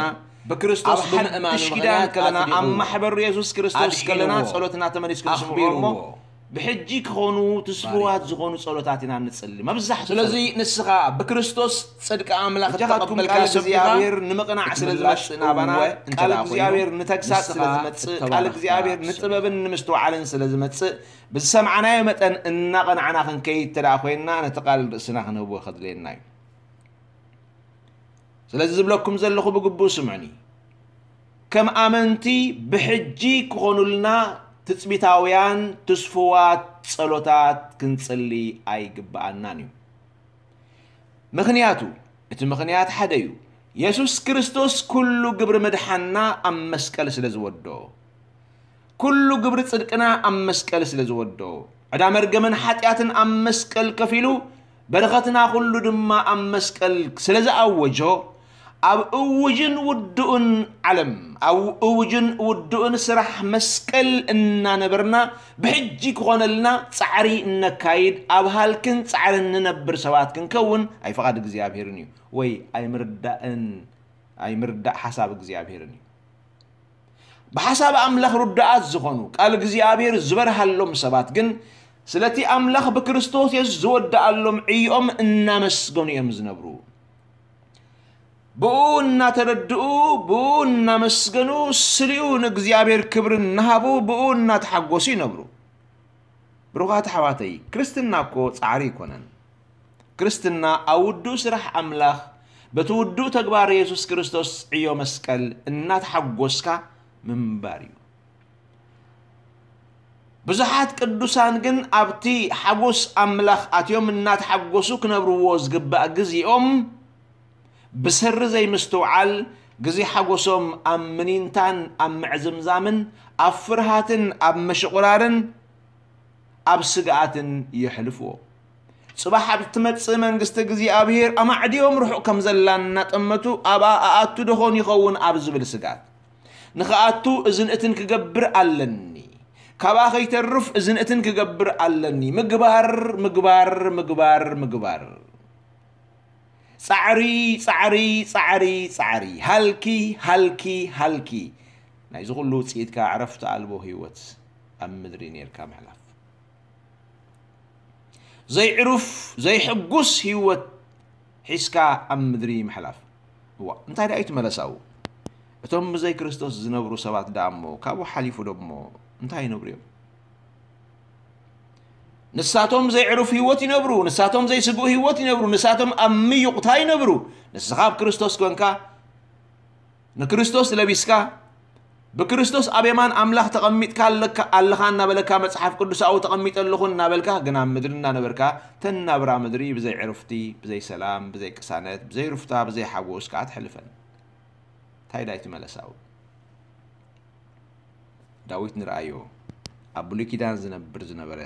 ብክርስቶስ ኣብ ሓድሽ ብምእማኑ ኪዳን ምኽንያት ከለና፣ ኣብ ኣጽዲቑ። ማሕበር የሱስ ክርስቶስ ኣድሒንዎ። ከለና፣ ጸሎትና ተመሊስኩም ስምዑ እሞ፣ ኣኽቢርዎ። ብሕጂ ክኾኑ ትስፉዋት ባሪኹ። ዝኾኑ ጸሎታት ኢና ንጽሊ። መብዛሕትኡ ስለዚ ጸሎት። ንስኻ ብክርስቶስ ጽድቂ ኣምላኽ እጃኻትኩም እተቐበልካ ቃል ሰብ ዲኻ? እግዚኣብሔር ንምቕናዕ ስለ ክትምላሽ ዝመጽእ ናባና፣ እወ እንተ ቃል ደኣ ኮይኑ፣ እግዚኣብሔር ንተግሳጽ ንስኻ ስለ ዝመጽእ፣ ቃል እተባረኽካ እግዚኣብሔር ሰብ። ንጥበብን ንምስትውዓልን ስለ ዝመጽእ፣ ብዝሰምዓናዮ መጠን እናቐናዕና ክንከይድ እንተ ደኣ ኮይንና፣ ነቲ ቃል ርእስና ክንህቦ ከድልየና እዩ። ስለዚ ዝብለኩም ዘለኹ ብግቡእ ስምዑኒ። ከም ኣመንቲ ብሕጂ ክኾኑልና ትጽቢታውያን ትስፉዋት ጸሎታት ክንጽሊ ኣይግብኣናን እዩ። ምኽንያቱ፣ እቲ ምኽንያት ሓደ እዩ። የሱስ ክርስቶስ ኩሉ ግብሪ ምድሓንና ኣብ መስቀል ስለ ዝወዶ። ኩሉ ግብሪ ጽድቅና ኣብ መስቀል ስለ ዝወዶ፣ ዕዳ መርገምን ሓጢኣትን ኣብ መስቀል ከፊሉ፣ በረኸትና ኩሉ ድማ ኣብ መስቀል ስለ ዝኣወጆ፣ ኣብ እውጅን ውዱእን ዓለም፣ ኣብ እውጅን ውዱእን ስራሕ መስቀል እናነበርና፣ ብሕጂ ክኾነልና ጻዕሪ እነካይድ፣ ኣብ ሃልክን ጻዕርን ንነብር ሰባት ክንከውን ኣይፍቓድ እግዚኣብሔርን እዩ፣ ወይ ኣይምርዳእን፣ ኣይምርዳእ ሓሳብ እግዚኣብሔርን እዩ። ብሓሳብ ኣምላኽ ርዱኣት ዝኾኑ፣ ቃል እግዚኣብሔር ዝበርሃሎም ሰባት ግን፣ ስለቲ ኣምላኽ ብክርስቶስ የሱስ ዝወደኣሎም ዕዮኦም እናመስገኑ እዮም ዝነብሩ። ብኡ እናተረድኡ፣ ብኡ እናመስገኑ፣ ስሊኡ ንእግዚኣብሔር ክብሪ እናሃቡ፣ ብኡ እናተሓጎሱ ይነብሩ። ብሩኻት ኣሕዋተይ፣ ክርስትና እኮ ጻዕሪ ኣይኮነን። ክርስትና ኣብ ውዱእ ስራሕ ኣምላኽ፣ በቲ ውዱእ ተግባር የሱስ ክርስቶስ ዕዮ መስቀል እናተሓጎስካ ምንባር እዩ። ብዙሓት ቅዱሳን ግን ኣብቲ ሓጎስ ኣምላኽ ኣትዮም እናተሓጎሱ ክነብርዎ ዝግባእ ግዜኦም ብሰሪ ዘይምስትውዓል፣ ግዜ ሓጎሶም ኣብ ምኒንታን ኣብ ምዕዝምዛምን ኣብ ፍርሃትን ኣብ ምሽቑራርን ኣብ ስግኣትን የሕልፍዎ። ጽባሕ ኣብ ትመጽእ መንግስቲ እግዚኣብሔር ኣማዕድዮም ርሑቕ ከም ዘላ እናጠመቱ ኣብኣ ኣኣቱ ደኾን ይኸውን ኣብ ዝብል ስግኣት ንኽኣቱ እዝን እትን ክገብር ኣለኒ። ካብኣ ከይተርፍ እዝን እትን ክገብር ኣለኒ። ምግባር፣ ምግባር፣ ምግባር፣ ምግባር። ጻዕሪ፣ ጻዕሪ፣ ጻዕሪ፣ ጻዕሪ። ሃልኪ፣ ሃልኪ፣ ሃልኪ። ናይዚ ኩሉ ውጽኢት ከኣ ዕረፍቲ ኣልቦ ህይወት ኣብ ምድሪ ኔርካ ምሕላፍ። ዘይዕሩፍ፣ ዘይሕጉስ ህይወት ሒዝካ ኣብ ምድሪ ምሕላፍ። እዋ፣ እንታይ ደኣ እዩ እቲ መለሳኡ? እቶም ብዘይ ክርስቶስ ዝነብሩ ሰባት ደኣ እሞ ካብኡ ሓሊፉ ደሞ እንታይ ይነብሩ እዮም? ንሳቶም ዘይዕሩፍ ህይወት ይነብሩ፣ ንሳቶም ዘይስግኡ ህይወት ይነብሩ፣ ንሳቶም ኣብ ምዩቕታ ይነብሩ። ንስኻ ኣብ ክርስቶስ ኮንካ፣ ንክርስቶስ ለቢስካ፣ ብክርስቶስ ኣብ የማን ኣምላኽ ተቐሚጥካ ኣለካ፣ ኣለኻ እናበለካ፣ መጽሓፍ ቅዱስ ኣብኡ ተቐሚጠ ኣለኹ እናበልካ፣ ግን ኣብ ምድሪ እናነበርካ፣ ተን ናብራ ምድሪ ብዘይ ዕርፍቲ፣ ብዘይ ሰላም፣ ብዘይ ቅሳነት፣ ብዘይ ሩፍታ፣ ብዘይ ሓጎስ ከኣ ትሕልፈን። እንታይ ዳይ ትመለሳዊ? ዳዊት ንርኣዮ፣ ኣብ ብሉይ ኪዳን ዝነብር ዝነበረ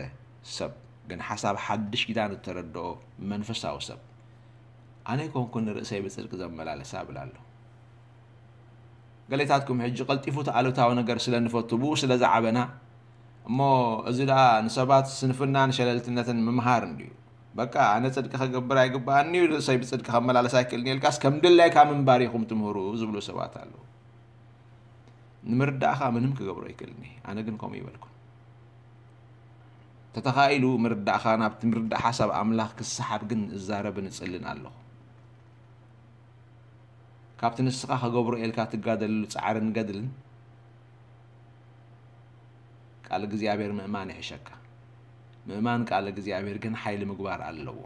ሰብ፣ ግን ሓሳብ ሓድሽ ኪዳን እተረድኦ መንፈሳዊ ሰብ። ኣነ ኣይኮንኩን ንርእሰይ ብጽድቂ ዘመላለሳ እብል ኣሎ። ገሌታትኩም ሕጂ ቀልጢፉ እቲ ኣሉታዊ ነገር ስለ ንፈቱ፣ ብኡ ስለ ዝዓበና፣ እሞ እዚ ደኣ ንሰባት ስንፍናን ሸለልትነትን ምምሃር እንድዩ። በቃ ኣነ ጽድቂ ክገብር ኣይግብኣንዩ፣ ርእሰይ ብጽድቂ ከመላለስ ኣይክእልን ኢልካስ ከም ድላይካ ምንባር ኢኹም ትምህሩ ዝብሉ ሰባት ኣለዉ። ንምርዳእኻ ምንም ክገብሮ ኣይክእልን እየ። ኣነ ግን ከምኡ ይበልኩን። ተተኻኢሉ ምርዳእኻ ናብቲ ምርዳእ ሓሳብ ኣምላኽ ክሰሓብ ግን እዛረብን እጽልን ኣለኹ። ካብቲ ንስኻ ከገብሮ ኢልካ ትጋደለሉ ጻዕርን ገድልን ቃል እግዚኣብሔር ምእማን ይሕሸካ። ምእማን ቃል እግዚኣብሔር ግን ሓይሊ ምግባር ኣለዎ።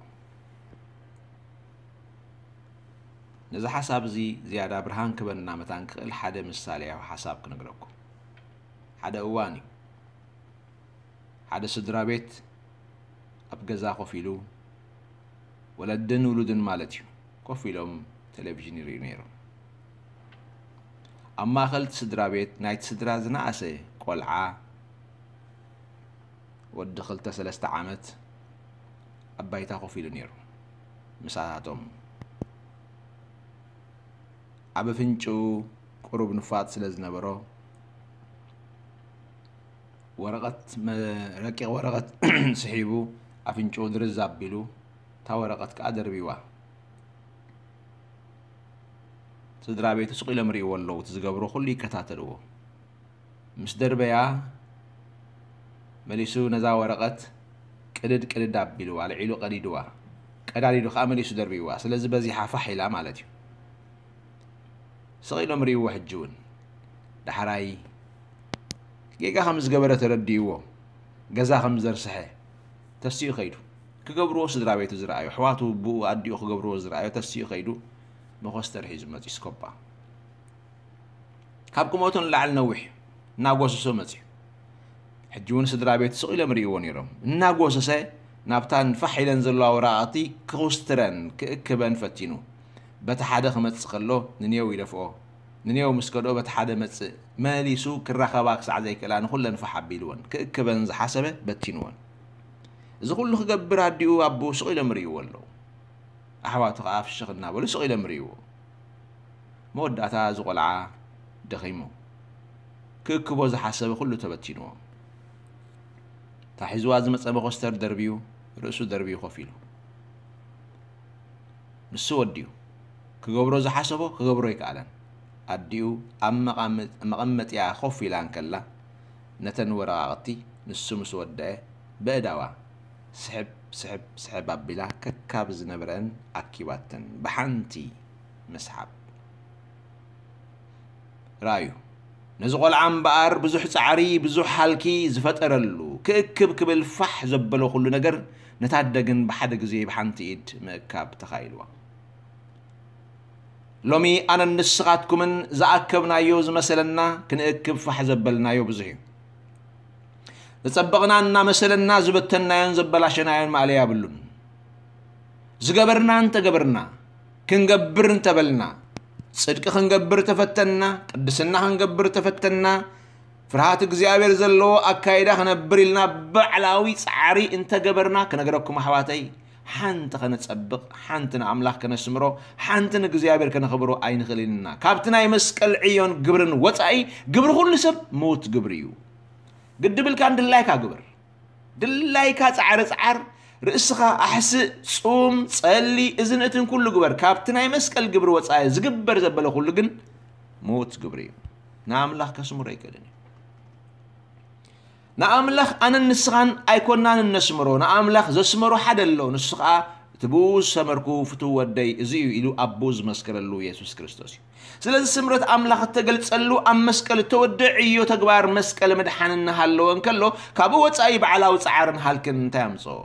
ነዚ ሓሳብ እዚ ዝያዳ ብርሃን ክበና መታን ክእል ሓደ ምሳሌያዊ ሓሳብ ክነግረኩም። ሓደ እዋን እዩ። ሓደ ስድራ ቤት ኣብ ገዛ ኮፍ ኢሉ፣ ወለድን ውሉድን ማለት እዩ፣ ኮፍ ኢሎም ቴሌቪዥን ይርእዩ ነይሮም። ኣብ ማእከል እቲ ስድራ ቤት ናይቲ ስድራ ዝነኣሰ ቆልዓ፣ ወዲ ክልተ ሰለስተ ዓመት፣ ኣብ ባይታ ኮፍ ኢሉ ነይሩ። ምሳታቶም ኣብ ኣፍንጭኡ ቁሩብ ንፋጥ ስለ ዝነበሮ፣ ወረቐት፣ መ-፣ ረቂቕ ወረቐት ስሒቡ ኣፍንጭኡ ድርዝ ኣቢሉ፣ እታ ወረቐት ከኣ ደርቢዋ። ስድራ ቤቱ ስቕ ኢሎም ይርእይዎ ኣለዉ፣ እቲ ዝገብሮ ኩሉ ይከታተልዎ። ምስ ደርበያ፣ መሊሱ ነዛ ወረቐት ቅድድ ቅድድ ኣቢልዋ፣ ኣልዒሉ ቀዲድዋ። ቀዳዲዱ ከኣ መሊሱ ደርቢዋ። ስለዚ በዚሓ ፋሕ ኢላ ማለት እዩ። ስቕ ኢሎም ርእይዎ ሕጂ እውን። ዳሕራይ ጌጋ ከም ዝገበረ ተረዲእዎ፣ ገዛ ከም ዘርስሐ ተሲኡ ከይዱ። ክገብርዎ ስድራ ቤቱ ዝረኣዮ፣ ኣሕዋቱ፣ ኣቦኡ፣ ኣዲኡ ክገብርዎ ዝረኣዮ ተሲኡ ከይዱ፣ መኾስተር ሒዙ መጺኡ ስኮባ። ካብ ቁመቱ ንላዕሊ ነዊሕ እዩ። እናጎሰሶ መጺኡ። ሕጂ እውን ስድራ ቤቱ ስቕ ኢሎም ይርእይዎ ነይሮም። እናጎሰሰ ናብተን ፋሕ ኢለን ዘለዋ ወረቓቕቲ ክኹስትረን ክእክበን ፈቲኑ። በቲ ሓደ ክመጽእ ከሎ ንኔው ይደፍኦ። ንኔው ምስ ከድኦ በቲ ሓደ መጽእ። መሊሱ ክራኸባ ክሳዕ ዘይክእላ ንኹለን ፋሕ ኣቢልወን። ክእክበን ዝሓሰበ በቲንወን። እዚ ኩሉ ክገብር ኣዲኡ ኣቦኡ ስቕ ኢሎም ይርእይዎ ኣለዉ። ኣሕዋቱ ኸዓ ፍሽኽ እናበሉ ስቕ ኢሎም ይርእይዎ። መወዳእታ እዚ ቆልዓ ደኺሙ። ክእክቦ ዝሓሰበ ኩሉ ተበቲንዎ። እታ ሒዝዋ ዝመጸ መኾስተር ደርብዩ፣ ርእሱ ደርብዩ ኮፍ ኢሉ። ንሱ ወዲኡ። ክገብሮ ዝሓሰቦ ክገብሮ ኣይከኣለን። ኣዲኡ ኣብ መቓመ-፣ መቐመጢኣ ኮፍ ኢላ እንከላ፣ ነተን ወረቓቕቲ ንሱ ምስ ወደአ፣ በእዳዋ ስሕብ፣ ስሕብ፣ ስሕብ ኣቢላ ከካብ ዝነበረን ኣኪባተን ብሓንቲ ምስሓብ። ረኣዩ። ነዚ ቆልዓ እምበኣር ብዙሕ ጻዕሪ፣ ብዙሕ ሃልኪ ዝፈጠረሉ፣ ክእክብ ክብል ፋሕ ዘበሎ ኩሉ ነገር ነታ ኣደ ግን ብሓደ ግዜ ብሓንቲ ኢድ ምእካብ ተኻኢልዋ። ሎሚ ኣነን ንስኻትኩምን ዝኣከብናዮ ዝመሰለና ክንእክብ ፋሕ ዘበልናዮ ብዙሕ እዩ። ዝጸበቕና እናመሰለና ዝበተንናዮን ዘበላሸናዮን ማእለያ የብሉን። ዝገበርና እንተገበርና፣ ክንገብር እንተበልና፣ ጽድቂ ክንገብር ተፈተንና፣ ቅድስና ክንገብር ተፈተንና፣ ፍርሃት እግዚኣብሔር ዘለዎ ኣካይዳ ክነብር ኢልና ባዕላዊ ጻዕሪ እንተገበርና፣ ክነግረኩም ኣሕዋተይ፣ ሓንቲ ከነጸብቕ፣ ሓንቲ ንኣምላኽ ከነስምሮ፣ ሓንቲ ንእግዚኣብሔር ከነኽብሮ ኣይንኽእልን ኢና። ካብቲ ናይ መስቀል ዕዮን ግብርን ወጻኢ፣ ግብሪ ኩሉ ሰብ ምዉት ግብሪ እዩ። ግዲ ብልካን ድላይካ ግበር። ድላይካ ጻዕሪ ጻዓር፣ ርእስኻ ኣሕስእ፣ ጹም፣ ጸሊ፣ እዝን እትን ኩሉ ግበር። ካብቲ ናይ መስቀል ግብሪ ወጻኢ ዝግበር ዘበለ ኩሉ ግን ምዉት ግብሪ እዩ። ንኣምላኽ ከስምሮ ኣይክእልን እዩ። ንኣምላኽ ኣነን ንስኻን ኣይኮናን እነስምሮ። ንኣምላኽ ዘስመሮ ሓደ ኣሎ፣ ንሱ ኸኣ እቲ ብኡ ዝሰመርኩ ፍቱው ወደይ እዚ እዩ ኢሉ ኣቦኡ ዝመስከረሉ የሱስ ክርስቶስ እዩ። ስለዚ ስምረት ኣምላኽ እተገልጸሉ ኣብ መስቀል እተወድአ ዕዮ ተግባር መስቀል ምድሓን እናሃለወ እንከሎ፣ ካብኡ ወጻኢ ባዕላዊ ጻዕርን ሃልክን እንታይ ኣምጽኦ?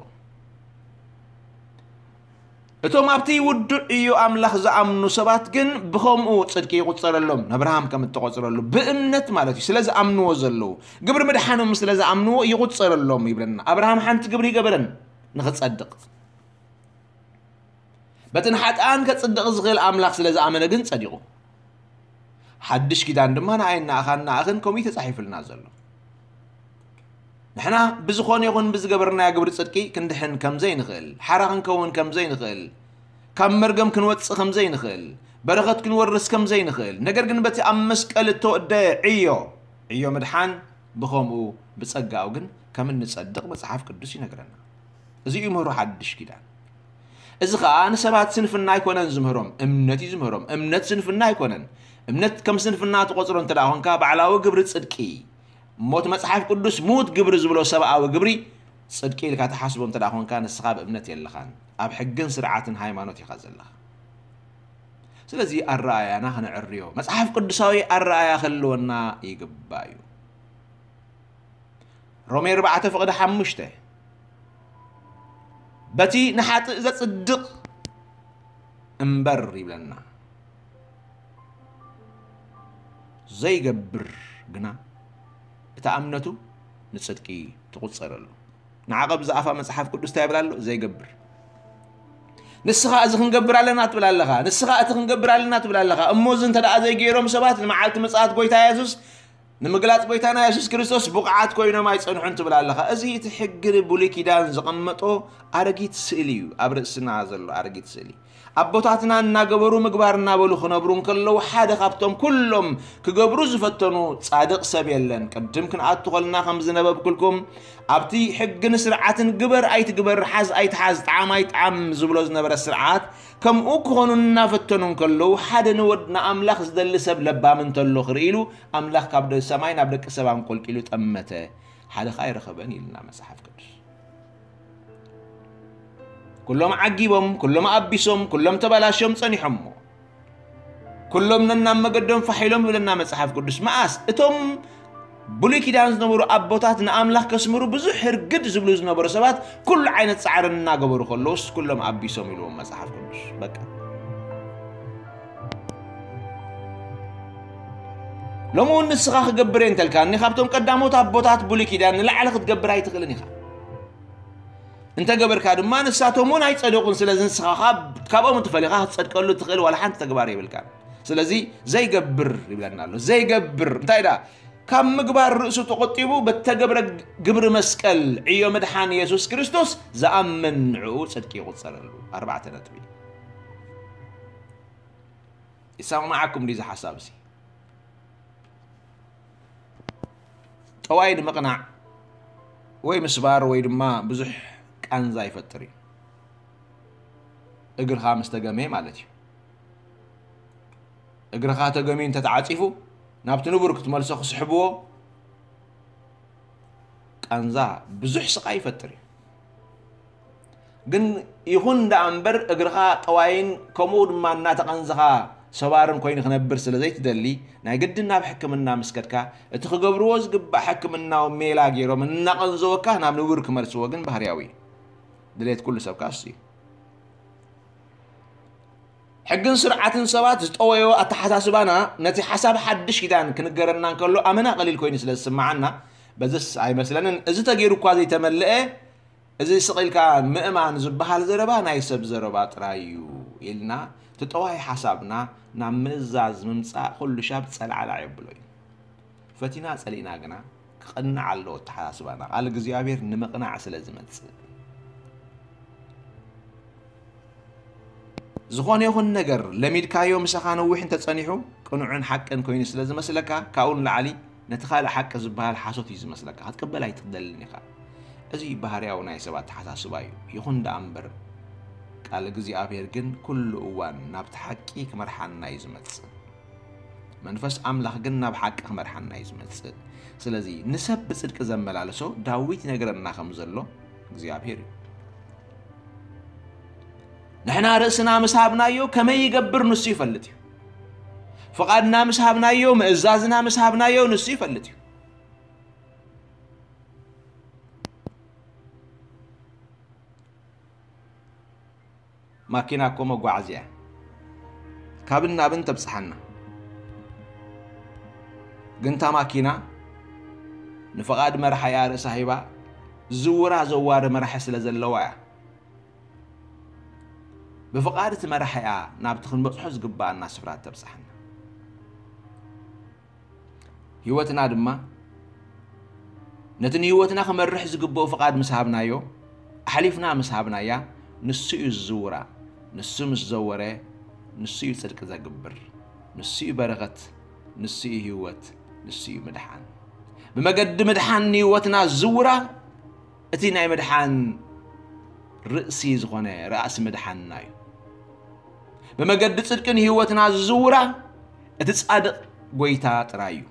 እቶም ኣብቲ ውዱእ ዕዮ ኣምላኽ ዝኣምኑ ሰባት ግን ብኸምኡ ጽድቂ ይቑጸረሎም፣ ንኣብርሃም ከም እተቖጸረሉ ብእምነት ማለት እዩ። ስለ ዝኣምንዎ ዘለዉ፣ ግብሪ ምድሓኖም ስለ ዝኣምንዎ ይቑጸረሎም ይብለና። ኣብርሃም ሓንቲ ግብሪ ይገበረን ንኽጸድቕ። በቲ ንሓጥኣን ከጽድቕ ዝኽእል ኣምላኽ ስለ ዝኣመነ ግን ጸዲቑ። ሓድሽ ኪዳን ድማ ንኣይን ንኣኻን ንኣኽን ከምኡ እዩ ተጻሒፉልና ዘሎ። ንሕና ብዝኾነ ይኹን ብዝገበርናዮ ግብሪ ጽድቂ ክንድሕን ከም ዘይንኽእል፣ ሓራ ክንከውን ከም ዘይንኽእል፣ ካብ መርገም ክንወጽእ ከም ዘይንኽእል፣ በረኸት ክንወርስ ከም ዘይንኽእል፣ ነገር ግን በቲ ኣብ መስቀል እተወደአ ዕዮ፣ ዕዮ ምድሓን ብኸምኡ ብጸጋኡ ግን ከም እንጸድቕ መጽሓፍ ቅዱስ ይነግረና። እዚ እዩ ምህሮ ሓድሽ ኪዳን። እዚ ኸኣ ንሰባት ስንፍና ኣይኮነን ዝምህሮም፣ እምነት እዩ ዝምህሮም። እምነት ስንፍና ኣይኮነን። እምነት ከም ስንፍና ትቖጽሮ እንተ ደኣ ኾንካ፣ ባዕላዊ ግብሪ ጽድቂ፣ እሞ እቲ መጽሓፍ ቅዱስ ምዉት ግብሪ ዝብሎ ሰብኣዊ ግብሪ፣ ጽድቂ ኢልካ ትሓስቦ እንተ ደኣ ኾንካ፣ ንስኻ ብእምነት የለኻን። ኣብ ሕግን ስርዓትን ሃይማኖት ኢኻ ዘለኻ። ስለዚ ኣረኣእያና ከነዕርዮ፣ መጽሓፍ ቅዱሳዊ ኣረኣእያ ክህልወና ይግባእ እዩ። ሮሜ ኣርባዕተ ፍቕዲ ሓሙሽተ፣ በቲ ንሓጥእ ዘጽድቕ እምበር ይብለና፣ ዘይገብር ግና እታ እምነቱ ንጽድቂ ትቑጸረሉ። ንዓቐብ ዝኣፋ መጽሓፍ ቅዱስ እንታይ ይብል ኣሎ? ዘይገብር። ንስኻ እዚ ክንገብር ኣለና ትብል ኣለኻ፣ ንስኻ እቲ ክንገብር ኣለና ትብል ኣለኻ። እሞ እዚ እንተ ደኣ ዘይገይሮም ሰባት ንመዓልቲ ምጽኣት ጎይታ የሱስ ንምግላጽ ጎይታና የሱስ ክርስቶስ ብቑዓት ኮይኖም ኣይጸንሑን ትብል ኣለኻ። እዚ እቲ ሕጊ ብሉይ ኪዳን ዘቐመጦ ኣረጊት ስእሊ እዩ፣ ኣብ ርእስና ዘሎ ኣረጊት ስእሊ። ኣቦታትና እናገበሩ ምግባር እናበሉ ክነብሩ እንከለዉ፣ ሓደ ካብቶም ኩሎም ክገብሩ ዝፈተኑ ጻድቕ ሰብ የለን። ቅድም ክንኣቱ ከለና ከም ዝነበብኩልኩም፣ ኣብቲ ሕግን ስርዓትን ግበር ኣይትግበር፣ ሓዝ ኣይትሓዝ፣ ጥዓም ኣይጥዓም ዝብሎ ዝነበረ ስርዓት፣ ከምኡ ክኾኑ እናፈተኑ እንከለዉ፣ ሓደ ንወድ ንኣምላኽ ዝደሊ ሰብ ለባም እንተሎ ክርኢ ኢሉ፣ ኣምላኽ ካብ ደ-፣ ሰማይ ናብ ደቂ ሰብ ኣንቆልቂሉ ጠመተ፣ ሓደ ኸኣ ኣይረኸበን ኢልና መጽሓፍ ቅዱስ። ኩሎም ዓጊቦም፣ ኩሎም ኣቢሶም፣ ኩሎም ተበላሽዮም ጸኒሖሞ። ኩሎም ነናብ መገዶም ፋሕ ኢሎም ይብለና መጽሓፍ ቅዱስ። መኣስ? እቶም ብሉይ ኪዳን ዝነበሩ ኣቦታት ንኣምላኽ ከስምሩ ብዙሕ ህርግድ ዝብሉ ዝነበሩ ሰባት ኩሉ ዓይነት ጻዕሪ እናገበሩ ከለዉስ ኩሎም ኣቢሶም ኢልዎም መጽሓፍ ቅዱስ። በቃ። ሎሚ እውን ንስኻ ክገብር እየ እንተልካኒ፣ ካብቶም ቀዳሞት ኣቦታት ብሉይ ኪዳን ንላዕሊ ክትገብር ኣይትኽእልን ኢኻ። እንተ ገበርካ ድማ ንሳቶም እውን ኣይጸደቑን። ስለዚ ንስኻ ካብ-፣ ካብኦም እንተፈሊኻ ክትጸድቀሉ እትኽእል ዋላ ሓንቲ ተግባር የብልካን። ስለዚ ዘይገብር ይብለና ኣሎ። ዘይገብር እንታይ ደኣ? ካብ ምግባር ርእሱ ተቖጢቡ በተገብረ ግብሪ መስቀል ዕዮ ምድሓን የሱስ ክርስቶስ ዝኣምን ንዕኡ ጽድቂ ይቑጸረሉ። ኣርባዕተ ነጥቢ። ይሰማማዓኩም ድዩ እዚ ሓሳብ እዚ? ጠዋይ ንምቕናዕ ወይ ምስባር ወይ ድማ ብዙሕ ቃንዛ ይፈጥር እዩ። እግርኻ ምስ ተገመየ ማለት እዩ። እግርኻ ተገምዩ እንተተዓጺፉ ናብቲ ንቡር ክትመልሶ ክስሕብዎ ቃንዛ ብዙሕ ስቓይ ይፈጥር እዩ። ግን ይኹን ደኣ እምበር እግርኻ ጠዋይን ከምኡ ድማ እናተቐንዘኻ ሰባርን ኮይኑ ክነብር ስለ ዘይትደሊ ናይ ግድን ናብ ሕክምና ምስ ከድካ እቲ ክገብርዎ ዝግባእ ሕክምናዊ ሜላ ገይሮም እናቐንዘወካ ናብ ንቡር ክመልስዎ ግን ባህርያዊ እዩ። ድሌት ኩሉ ሰብ ከኣ እሱ እዩ። ሕግን ስርዓትን ሰባት ዝጠወዮ ኣተሓሳስባና ነቲ ሓሳብ ሓድሽ ኪዳን ክንገረና እንከሎ ኣመና ቀሊል ኮይኑ ስለ ዝስምዓና በዝስ ኣይመስለንን። እዚ ተገይሩ እኳ ዘይተመልአ እዚ ስቕ ኢልካ ምእማን ዝበሃል ዘረባ ናይ ሰብ ዘረባ ጥራይ እዩ ኢልና እቲ ጠዋይ ሓሳብና ናብ ምእዛዝ ምምጻእ ኩሉ ሻብ ጸላዕላዕ የብሎ እዩ። ፈቲና ጸሊእና ግና ክቐንዕ ኣለዎ ኣተሓሳስባና፣ ቃል እግዚኣብሔር ንምቕናዕ ስለ ዝመጽእ። ዝኾነ ይኹን ነገር ለሚድካዮ ምሳኻ ነዊሕ እንተጸኒሑ ቅኑዕን ሓቅን ኮይኑ ስለ ዝመስለካ፣ ካብኡ ንላዕሊ ነቲ ካልእ ሓቂ ዝበሃል ሓሶት እዩ ዝመስለካ፣ ክትቅበል ኣይትኽደልን ኢኻ። እዚ ባህርያዊ ናይ ሰብ ኣተሓሳስባ እዩ። ይኹን ደኣ እምበር ቃል እግዚኣብሔር ግን ኩሉ እዋን ናብቲ ሓቂ ክመርሓና እዩ ዝመጽእ። መንፈስ ኣምላኽ ግን ናብ ሓቂ ክመርሓና እዩ ዝመጽእ። ስለዚ ንሰብ ብጽድቂ ዘመላልሶ ዳዊት ይነግረና ከም ዘሎ እግዚኣብሔር እዩ። ንሕና ርእስና ምስ ሃብናዮ ከመይ ይገብር ንሱ ይፈልጥ እዩ። ፍቓድና ምስ ሃብናዮ፣ ምእዛዝና ምስ ሃብናዮ ንሱ ይፈልጥ እዩ። ማኪና እኮ መጓዓዝያ እያ። ካብን ናብን ተብጽሓና። ግን እታ ማኪና ንፍቓድ መርሓያ ርእሳ ሂባ ዝውራ ዘዋሪ መራሒ ስለ ዘለዋ እያ። ብፍቓድ እቲ መራሒኣ ናብቲ ክንበጽሖ ዝግብኣና ስፍራ ተብጽሓና። ህይወትና ድማ ነቲ ንህይወትና ክመርሕ ዝግብኦ ፍቓድ ምስ ሃብናዮ፣ ኣሕሊፍና ምስ ሃብናያ፣ ንሱ እዩ ዝዝውራ። ንሱ ምስ ዘወረ፣ ንሱ እዩ ጽድቂ ዘግብር። ንሱ እዩ በረኸት፣ ንሱ እዩ ህይወት፣ ንሱ እዩ ምድሓን። ብመገዲ ምድሓን ንህይወትና ዝዝውራ፣ እቲ ናይ ምድሓን ርእሲ ዝኾነ ራእሲ ምድሓንና እዩ። ብመገዲ ጽድቂ ንህይወትና ዝዝውራ እቲ ጻድቕ ጐይታ ጥራይ እዩ።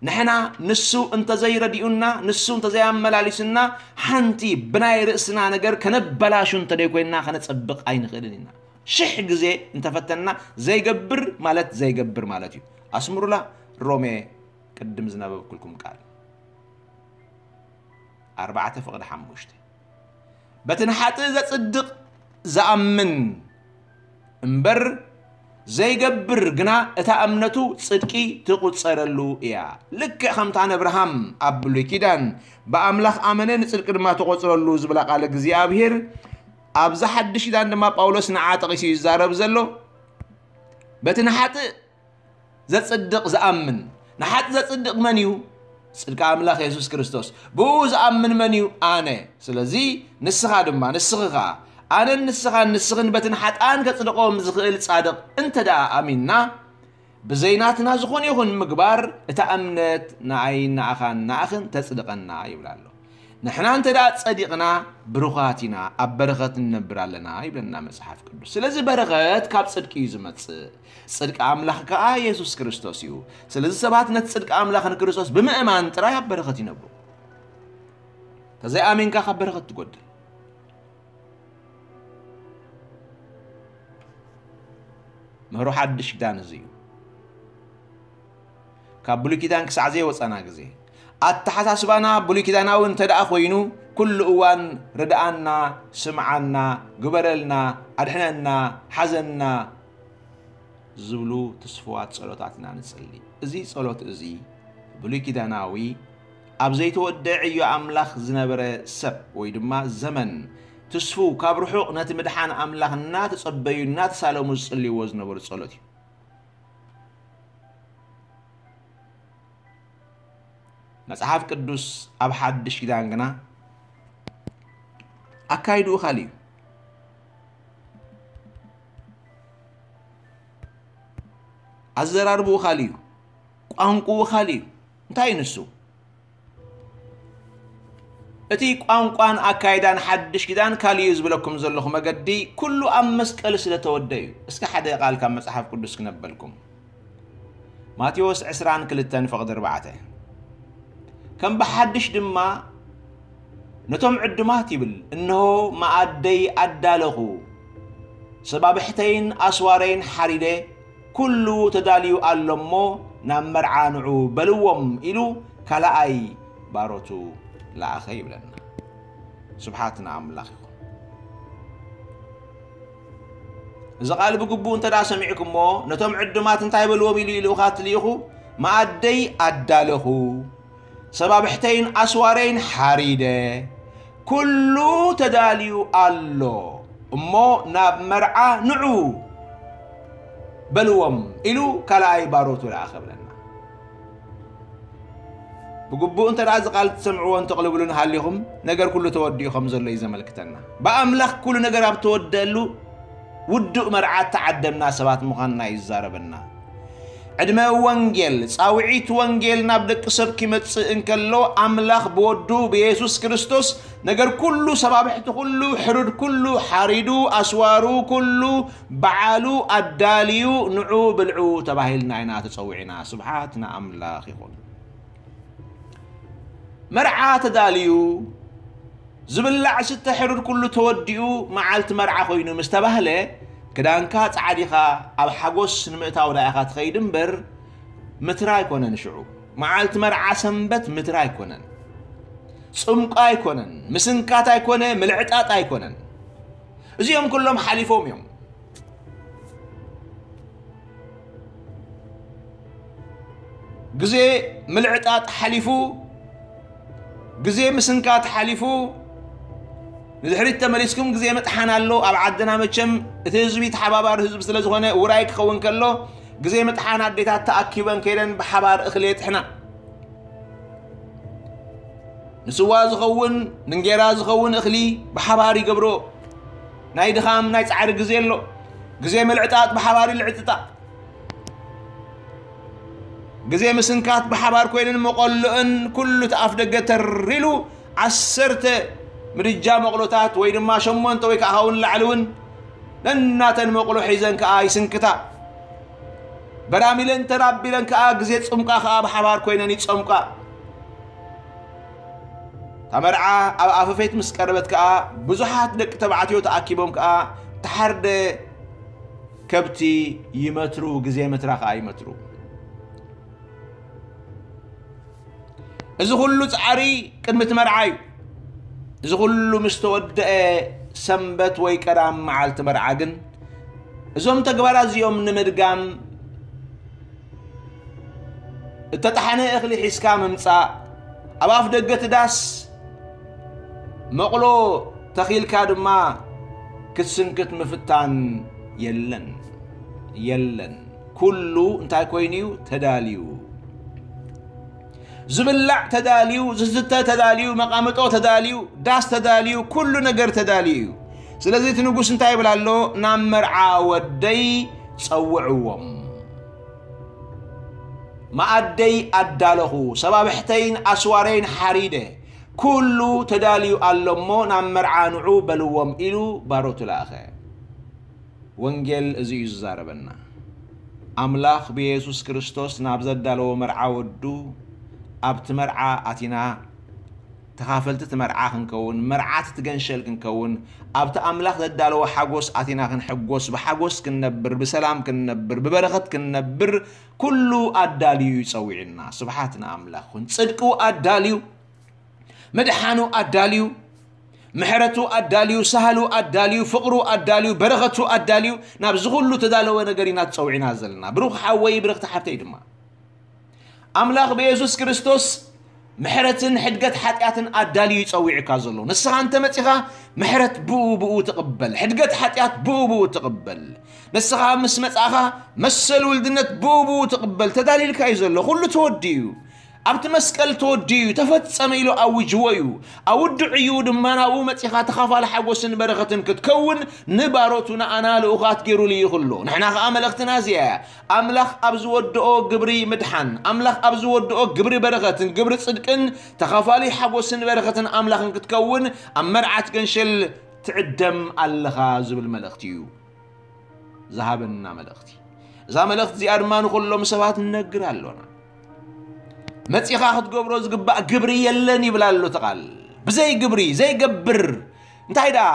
ንሕና ንሱ እንተዘይረዲኡና፣ ንሱ እንተዘይኣመላሊሱና፣ ሓንቲ ብናይ ርእስና ነገር ከነበላሹ እንተደይኮይንና ከነጸብቕ ኣይንኽእልን ኢና። ሽሕ ግዜ እንተፈተንና ዘይገብር ማለት ዘይገብር ማለት እዩ። ኣስምሩላ ሮሜ ቅድም ዝነበብኩልኩም ቃል ኣርባዕተ ፍቕዲ ሓሙሽተ። በቲ ንሓጥእ ዘጽድቕ ዝኣምን እምበር ዘይገብር ግና እታ እምነቱ ጽድቂ ትቑጸረሉ እያ። ልክዕ ከምታ ነብርሃም ኣብ ብሉይ ኪዳን ብኣምላኽ ኣመነ ንጽድቂ ድማ ተቖጽረሉ ዝብላ ቃል እግዚኣብሔር፣ ኣብዚ ሓድሽ ኪዳን ድማ ጳውሎስ ንዓ ጠቒሱ እዩ ዝዛረብ ዘሎ። በቲ ንሓጥእ ዘጽድቕ ዝኣምን፣ ንሓጥእ ዘጽድቕ መን እዩ? ጽድቂ ኣምላኽ የሱስ ክርስቶስ። ብኡ ዝኣምን መን እዩ? ኣነ። ስለዚ ንስኻ ድማ፣ ንስኺ ኸኣ፣ ኣነን ንስኻን ንስኽን በቲ ንሓጥኣን ከጽድቖም ዝኽእል ጻድቕ እንተ ደኣ ኣሚንና፣ ብዘይ ናትና ዝኾነ ይኹን ምግባር እታ እምነት ንኣይን ንኣኻን ንኣኽን ተጽድቐና ይብል ኣሎ። ንሕና እንተ ደኣ ጸዲቕና ብሩኻት ኢና፣ ኣብ በረኸት ንነብር ኣለና ይብለና መጽሓፍ ቅዱስ። ስለዚ በረኸት ካብ ጽድቂ እዩ ዝመጽእ። ጽድቂ ኣምላኽ ከኣ የሱስ ክርስቶስ እዩ። ስለዚ ሰባት ነቲ ጽድቂ ኣምላኽ ንክርስቶስ ብምእማን ጥራይ ኣብ በረኸት ይነብሩ። ተዘይኣሚንካ ካብ በረኸት ትጎድል። ምህሮ ሓድሽ ኪዳን እዚ እዩ። ካብ ብሉይ ኪዳን ክሳዕ ዘይወጻና ግዜ ኣተሓሳስባና ብሉይ ኪዳናዊ እንተ ደኣ ኮይኑ፣ ኩሉ እዋን ርድኣና፣ ስምዓና፣ ግበረልና፣ ኣድሕነና፣ ሓዘና ዝብሉ ትስፉዋት ጸሎታት ኢና ንጽሊ። እዚ ጸሎት እዚ ብሉይ ኪዳናዊ ኣብ ዘይተወደአ ዕዮ ኣምላኽ ዝነበረ ሰብ ወይ ድማ ዘመን ትስፉው ካብ ርሑቕ ነቲ ምድሓን ኣምላኽ እናተጸበዩ እናተሳለሙ ዝጽልይዎ ዝነበሩ ጸሎት እዩ። መጽሓፍ ቅዱስ ኣብ ሓድሽ ኪዳን ግና ኣካይድኡ ካልእ እዩ። ኣዘራርብኡ ካልእ እዩ። ቋንቋኡ ካልእ እዩ። እንታይ እዩ ንሱ? እቲ ቋንቋን ኣካይዳን ሓድሽ ኪዳን ካልእ እዩ ዝብለኩም ዘለኹ መገዲ ኩሉ ኣብ መስቀል ስለ ተወደ እዩ። እስከ ሓደ ቃል ካብ መጽሓፍ ቅዱስ ክነበልኩም። ማቴዎስ ዕስራን ክልተን ፍቕዲ ኣርባዕተ። ከም ብሓድሽ ድማ ነቶም ዕዱማት ይብል፣ እንሆ መኣደይ ኣዳለኹ፣ ሰባብሕተይን ኣስዋረይን ሓሪደ፣ ኩሉ ተዳልዩ ኣሎ እሞ ናብ መርዓ ንዑ በልዎም ኢሉ ካልኣይ ባሮቱ ለኣኸ ይብለና። ስብሓት ንኣምላኽ ይኹን። እዚ ቃል ብግቡእ እንተ ደኣ ሰሚዕኩሞ፣ ነቶም ዕዱማት እንታይ በልዎም ኢሉ እዩ ልኡኻት ልኢኹ? መኣደይ ኣዳለኹ፣ ሰባብሕተይን ኣስዋረይን ሓሪደ፣ ኩሉ ተዳልዩ ኣሎ እሞ ናብ መርዓ ንዑ። በልዎም ኢሉ ካልኣይ ባሮቱ ለኣኸ ብለና። ብግቡእ እንተ ደኣ እዚ ቃል ትሰምዕዎን ተቕልብሉን ሃሊኹም፣ ነገር ኩሉ ተወዲኡ ከም ዘሎ እዩ ዘመልክተና። ብኣምላኽ ኩሉ ነገር ኣብ ተወደአሉ ውዱእ መርዓ እተዓደምና ሰባት ምዃንና እዩ ዝዛረበና። ዕድመ ወንጌል፣ ጻውዒት ወንጌል ናብ ደቂ ሰብ ኪመጽእ እንከሎ፣ ኣምላኽ ብወዱ ብየሱስ ክርስቶስ ነገር ኩሉ፣ ሰባብሕቲ ኩሉ፣ ሕሩድ ኩሉ፣ ሓሪዱ፣ ኣስዋሩ ኩሉ፣ በዓሉ ኣዳልዩ፣ ንዑ ብልዑ ተባሂልና ኢና ተጸዊዕና። ስብሓት ንኣምላኽ ይኹን። መርዓ ተዳልዩ፣ ዝብላዕ ዝስተ ሕሩድ ኩሉ ተወዲኡ፣ መዓልቲ መርዓ ኮይኑ ምስ ተባህለ፣ ክዳንካ ጻዕዲኻ ኣብ ሓጎስ ንምእታው ደኣ ኢኻ ትኸይድ እምበር፣ ምትራ ኣይኮነን ሽዑ። መዓልቲ መርዓ ሰንበት ምትራ ኣይኮነን። ጽምቋ ኣይኮነን። ምስንካት ኣይኮነ፣ ምልዕጣጥ ኣይኮነን። እዚኦም ኩሎም ሓሊፎም እዮም። ግዜ ምልዕጣጥ ሓሊፉ፣ ግዜ ምስንካት ሓሊፉ፣ ንድሕሪት ተመሊስኩም ግዜ ምጥሓን ኣሎ። ኣብ ዓድና መቸም እቲ ህዝቢ ተሓባባሪ ህዝቢ ስለ ዝኾነ፣ ውራይ ክኸውን ከሎ፣ ግዜ ምጥሓን ኣዴታት ተኣኪበን ከይደን ብሓባር እኽሊ የጥሕና። ንስዋ ዝኸውን፣ ንእንጌራ ዝኸውን እኽሊ ብሓባር ይገብሮ። ናይ ድኻም፣ ናይ ጻዕሪ ግዜ ኣሎ። ግዜ ምልዕጣጥ ብሓባር ይልዕጥጣ። ግዜ ምስንካት ብሓባር ኮይነን መቐሎአን ኩሉ እቲ ኣፍ ደገ ተር ኢሉ ዓሰርተ ምድጃ መቕሎታት ወይ ድማ ሸሞንተ ወይ ከዓ ካብኡ ንላዕሊ እውን ነናተን መቕሎ ሒዘን ከዓ ይስንክታ። በራሚለን ተራቢለን ከዓ ግዜ ጽምቃ ከዓ ብሓባር ኮይነን ይጸምቃ። እታ መርዓ ኣብ ኣፈፌት ምስ ቀረበት ከዓ ብዙሓት ደቂ ተባዕትዮ ተኣኪቦም ከዓ ተሓርደ ከብቲ ይመትሩ፣ ግዜ ምትራ ከዓ ይመትሩ። እዚ ኩሉ ጻዕሪ ቅድሚ እቲ መርዓ እዩ። እዚ ኩሉ ምስ ተወደአ ሰንበት ወይ ቀዳም መዓልቲ መርዓ ግን እዞም ተግባራት እዚኦም ንምድጋም እተጣሕነ እኽሊ ሒዝካ ምምጻእ፣ ኣብ ኣፍ ደገ እቲ ዳስ መቕሎ ተኺልካ ድማ ክትስንክት ምፍታን የለን፣ የለን። ኩሉ እንታይ ኮይኑ እዩ? ተዳልዩ። ዝብላዕ ተዳልዩ፣ ዝስተ ተዳልዩ፣ መቓምጦ ተዳልዩ፣ ዳስ ተዳልዩ፣ ኩሉ ነገር ተዳልዩ እዩ። ስለዚ እቲ ንጉስ እንታይ ይብል ኣሎ? ናብ መርዓ ወደይ ጸውዕዎም። መኣደይ ኣዳለኹ፣ ሰባብሕተይን ኣስዋረይን ሓሪደ፣ ኩሉ ተዳልዩ ኣሎ እሞ ናብ መርዓ ንዑ በልዎም ኢሉ ባሮቱ ለኣኸ። ወንጌል እዚ እዩ ዝዛረበና። ኣምላኽ ብየሱስ ክርስቶስ ናብ ዘዳለዎ መርዓ ወዱ ኣብቲ መርዓ ኣቲና ተኻፈልቲ እቲ መርዓ ክንከውን፣ መርዓት እቲ ገንሸል ክንከውን፣ ኣብቲ ኣምላኽ ዘዳለዎ ሓጎስ ኣቲና ክንሕጎስ፣ ብሓጎስ ክንነብር፣ ብሰላም ክንነብር፣ ብበረኸት ክንነብር ኩሉ ኣዳልዩ እዩ ጸዊዑና። ስብሓት ንኣምላኽ ይኹን። ጽድቁ ኣዳልዩ፣ ምድሓኑ ኣዳልዩ፣ ምሕረቱ ኣዳልዩ፣ ሳህሉ ኣዳልዩ፣ ፍቕሩ ኣዳልዩ፣ በረኸቱ ኣዳልዩ፣ ናብዚ ኩሉ ተዳለወ ነገር ኢና ተጸዊዕና ዘለና። ብሩኽ ሓወይ፣ ብርኽቲ ሓብተይ ድማ። ኣምላኽ ብየሱስ ክርስቶስ ምሕረትን ሕድገት ሓጢኣትን ኣዳልዩ ይጸዊዑካ ዘሎ። ንስኻ እንተ መጺኻ ምሕረት ብኡ ብኡ ትቕበል፣ ሕድገት ሓጢኣት ብኡ ብኡ ትቕበል። ንስኻ ምስ መጻእኻ መሰል ውልድነት ብኡ ብኡ ትቕበል። ተዳሊልካ እዩ ዘሎ፣ ኩሉ ተወዲኡ እዩ። ኣብቲ መስቀል ተወዲኡ እዩ፣ ተፈጸመ ኢሉ ኣውጅዎ እዩ። ኣውድዑ እዩ ድማ ናብኡ መጺኻ ተኻፋሊ ሓጎስን በረኸትን ክትከውን ንባሮቱ ንኣና ልኡኻት ገይሩ ልኢኹ ኣሎ። ንሕና ኸኣ መልእኽትና እዚኣ እያ። ኣምላኽ ኣብ ዝወድኦ ግብሪ ምድሓን፣ ኣምላኽ ኣብ ዝወድኦ ግብሪ በረኸትን ግብሪ ጽድቅን ተኻፋሊ ሓጎስን በረኸትን ኣምላኽን ክትከውን ኣብ መርዓት ገንሸል ትዕደም ኣለኻ ዝብል መልእኽቲ እዩ ዝሃበና መልእኽቲ። እዛ መልእኽቲ እዚኣ ድማ ንኹሎም ሰባት ንነግር ኣሎና። መጺኻ ክትገብሮ ዝግባእ ግብሪ የለን ይብል ኣሎ እቲ ቃል። ብዘይ ግብሪ ዘይገብር እንታይ ደኣ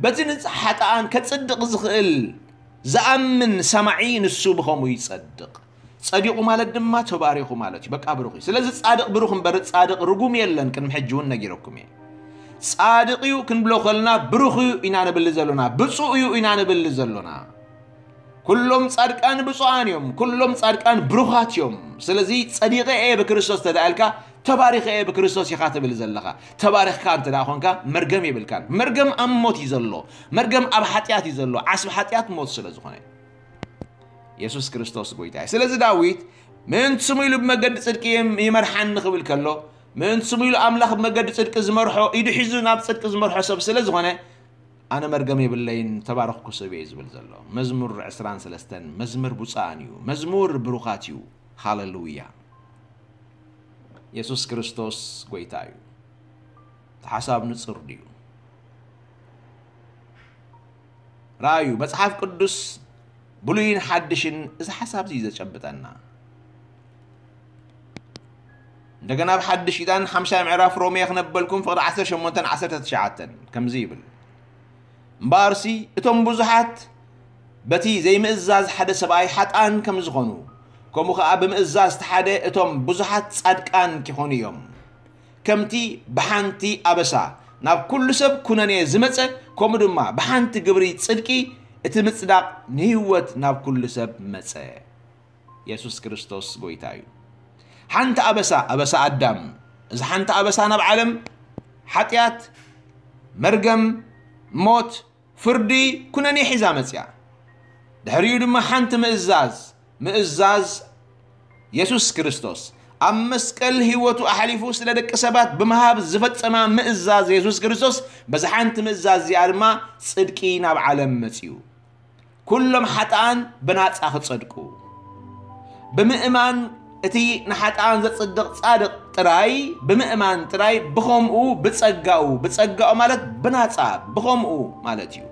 በቲ ንጽሕ ሓጥኣን ከጽድቕ ዝኽእል ዝኣምን ሰማዒ ንሱ ብኸምኡ ይጸድቕ። ጸዲቑ ማለት ድማ ተባሪኹ ማለት እዩ። በቃ ብሩኽ እዩ። ስለዚ ጻድቕ ብሩኽ እምበር ጻድቕ ርጉም የለን፣ ቅድሚ ሕጂ እውን ነጊረኩም እየ። ጻድቕ እዩ ክንብሎ ከለና ብሩኽ እዩ ኢና ንብል ዘሎና፣ ብጹእ እዩ ኢና ንብል ዘሎና። ኩሎም ጻድቃን ብፁዓን እዮም፣ ኩሎም ጻድቃን ብሩኻት እዮም። ስለዚ ጸዲቐ እየ ብክርስቶስ ተዳኣልካ፣ ተባሪኸ እየ ብክርስቶስ ኢኻ ትብል ዘለኻ። ተባሪኽካ እንተ ደኣ ኾንካ መርገም የብልካን። መርገም ኣብ ሞት እዩ ዘሎ። መርገም ኣብ ሓጢኣት እዩ ዘሎ። ዓስቢ ሓጢኣት ሞት ስለ ዝኾነ። የሱስ ክርስቶስ ጎይታ እዩ። ስለዚ ዳዊት ምእንቲ ስሙ ኢሉ ብመገዲ ጽድቂ ይም- ይመርሓኒ ክብል ከሎ፣ ምእንቲ ስሙ ኢሉ ኣምላኽ ብመገዲ ጽድቂ ዝመርሖ፣ ኢዱ ሒዙ ናብ ጽድቂ ዝመርሖ ሰብ ስለ ዝኾነ፣ ኣነ መርገም የብለይን፣ ተባረኽኩ ሰብ እየ ዝብል ዘሎ። መዝሙር ዕስራን ሰለስተን መዝሙር ብፁዓን እዩ፣ መዝሙር ብሩኻት እዩ። ሃሌሉያ። የሱስ ክርስቶስ ጎይታ እዩ። እቲ ሓሳብ ንጹር ድዩ? ረኣዩ፣ መጽሓፍ ቅዱስ ብሉይን ሓድሽን እዚ ሓሳብ እዚ እዩ ዘጨብጠና። እንደገና ኣብ ሓድሽ ኪዳን ሓምሻይ ምዕራፍ ሮሜ ክነበልኩም ፍቕዲ ዓሰርተ ሸሞንተን ዓሰርተ ትሽዓተን ከምዚ ይብል፣ እምበኣርሲ እቶም ብዙሓት በቲ ዘይምእዛዝ ሓደ ሰብኣይ ሓጥኣን ከም ዝኾኑ፣ ከምኡ ኸኣ ብምእዛዝ እቲ ሓደ እቶም ብዙሓት ጻድቃን ኪኾኑ እዮም። ከምቲ ብሓንቲ ኣበሳ ናብ ኩሉ ሰብ ኩነኔ ዝመጸ፣ ከምኡ ድማ ብሓንቲ ግብሪ ጽድቂ እቲ ምጽዳቕ ንህይወት ናብ ኩሉ ሰብ መጸ። የሱስ ክርስቶስ ጎይታ እዩ። ሓንቲ ኣበሳ፣ ኣበሳ ኣዳም፣ እዚ ሓንቲ ኣበሳ ናብ ዓለም ሓጢኣት፣ መርገም፣ ሞት፣ ፍርዲ፣ ኩነኔ ሒዛ መጽያ። ድሕሪኡ ድማ ሓንቲ ምእዛዝ፣ ምእዛዝ የሱስ ክርስቶስ ኣብ መስቀል ህይወቱ ኣሕሊፉ ስለ ደቂ ሰባት ብምሃብ ዝፈጸማ ምእዛዝ የሱስ ክርስቶስ፣ በዛ ሓንቲ ምእዛዝ እዚኣ ድማ ጽድቂ ናብ ዓለም መጽዩ። ኩሎም ሓጥኣን ብናጻ ክጸድቁ። ብምእማን እቲ ንሓጥኣን ዘጽድቕ ጻድቕ ጥራይ፣ ብምእማን ጥራይ፣ ብኸምኡ ብጸጋኡ፣ ብጸጋኡ ማለት ብናጻ፣ ብኸምኡ ማለት እዩ።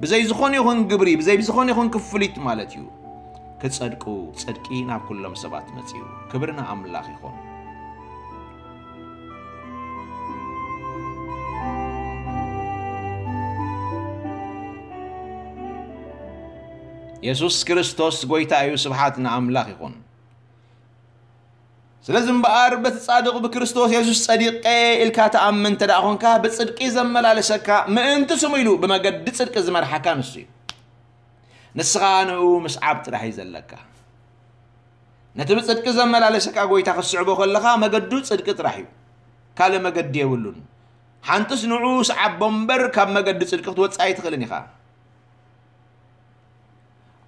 ብዘይ ዝኾነ ይኹን ግብሪ፣ ብዘይ ዝኾነ ይኹን ክፍሊት ማለት እዩ። ክጸድቁ፣ ጽድቂ ናብ ኩሎም ሰባት መጺኡ። ክብሪ ንኣምላኽ ይኹን። የሱስ ክርስቶስ ጎይታ እዩ። ስብሓት ንኣምላኽ ይኹን። ስለዚ እምበኣር በቲ ጻድቕ ብክርስቶስ የሱስ ጸዲቐ ኢልካ ትኣምን እንተ ደኣ ኾንካ፣ ብጽድቂ ዘመላለሰካ ምእንቲ ስሙ ኢሉ ብመገዲ ጽድቂ ዝመርሓካ ንሱ እዩ። ንስኻ ንኡ ምስዓብ ጥራሕ እዩ ዘለካ። ነቲ ብጽድቂ ዘመላለሰካ ጎይታ ክትስዕቦ ከለኻ መገዱ ጽድቂ ጥራሕ እዩ። ካልእ መገዲ የብሉን። ሓንትስ ንኡ ስዓቦ እምበር ካብ መገዲ ጽድቂ ክትወጽእ ኣይትኽእልን ኢኻ።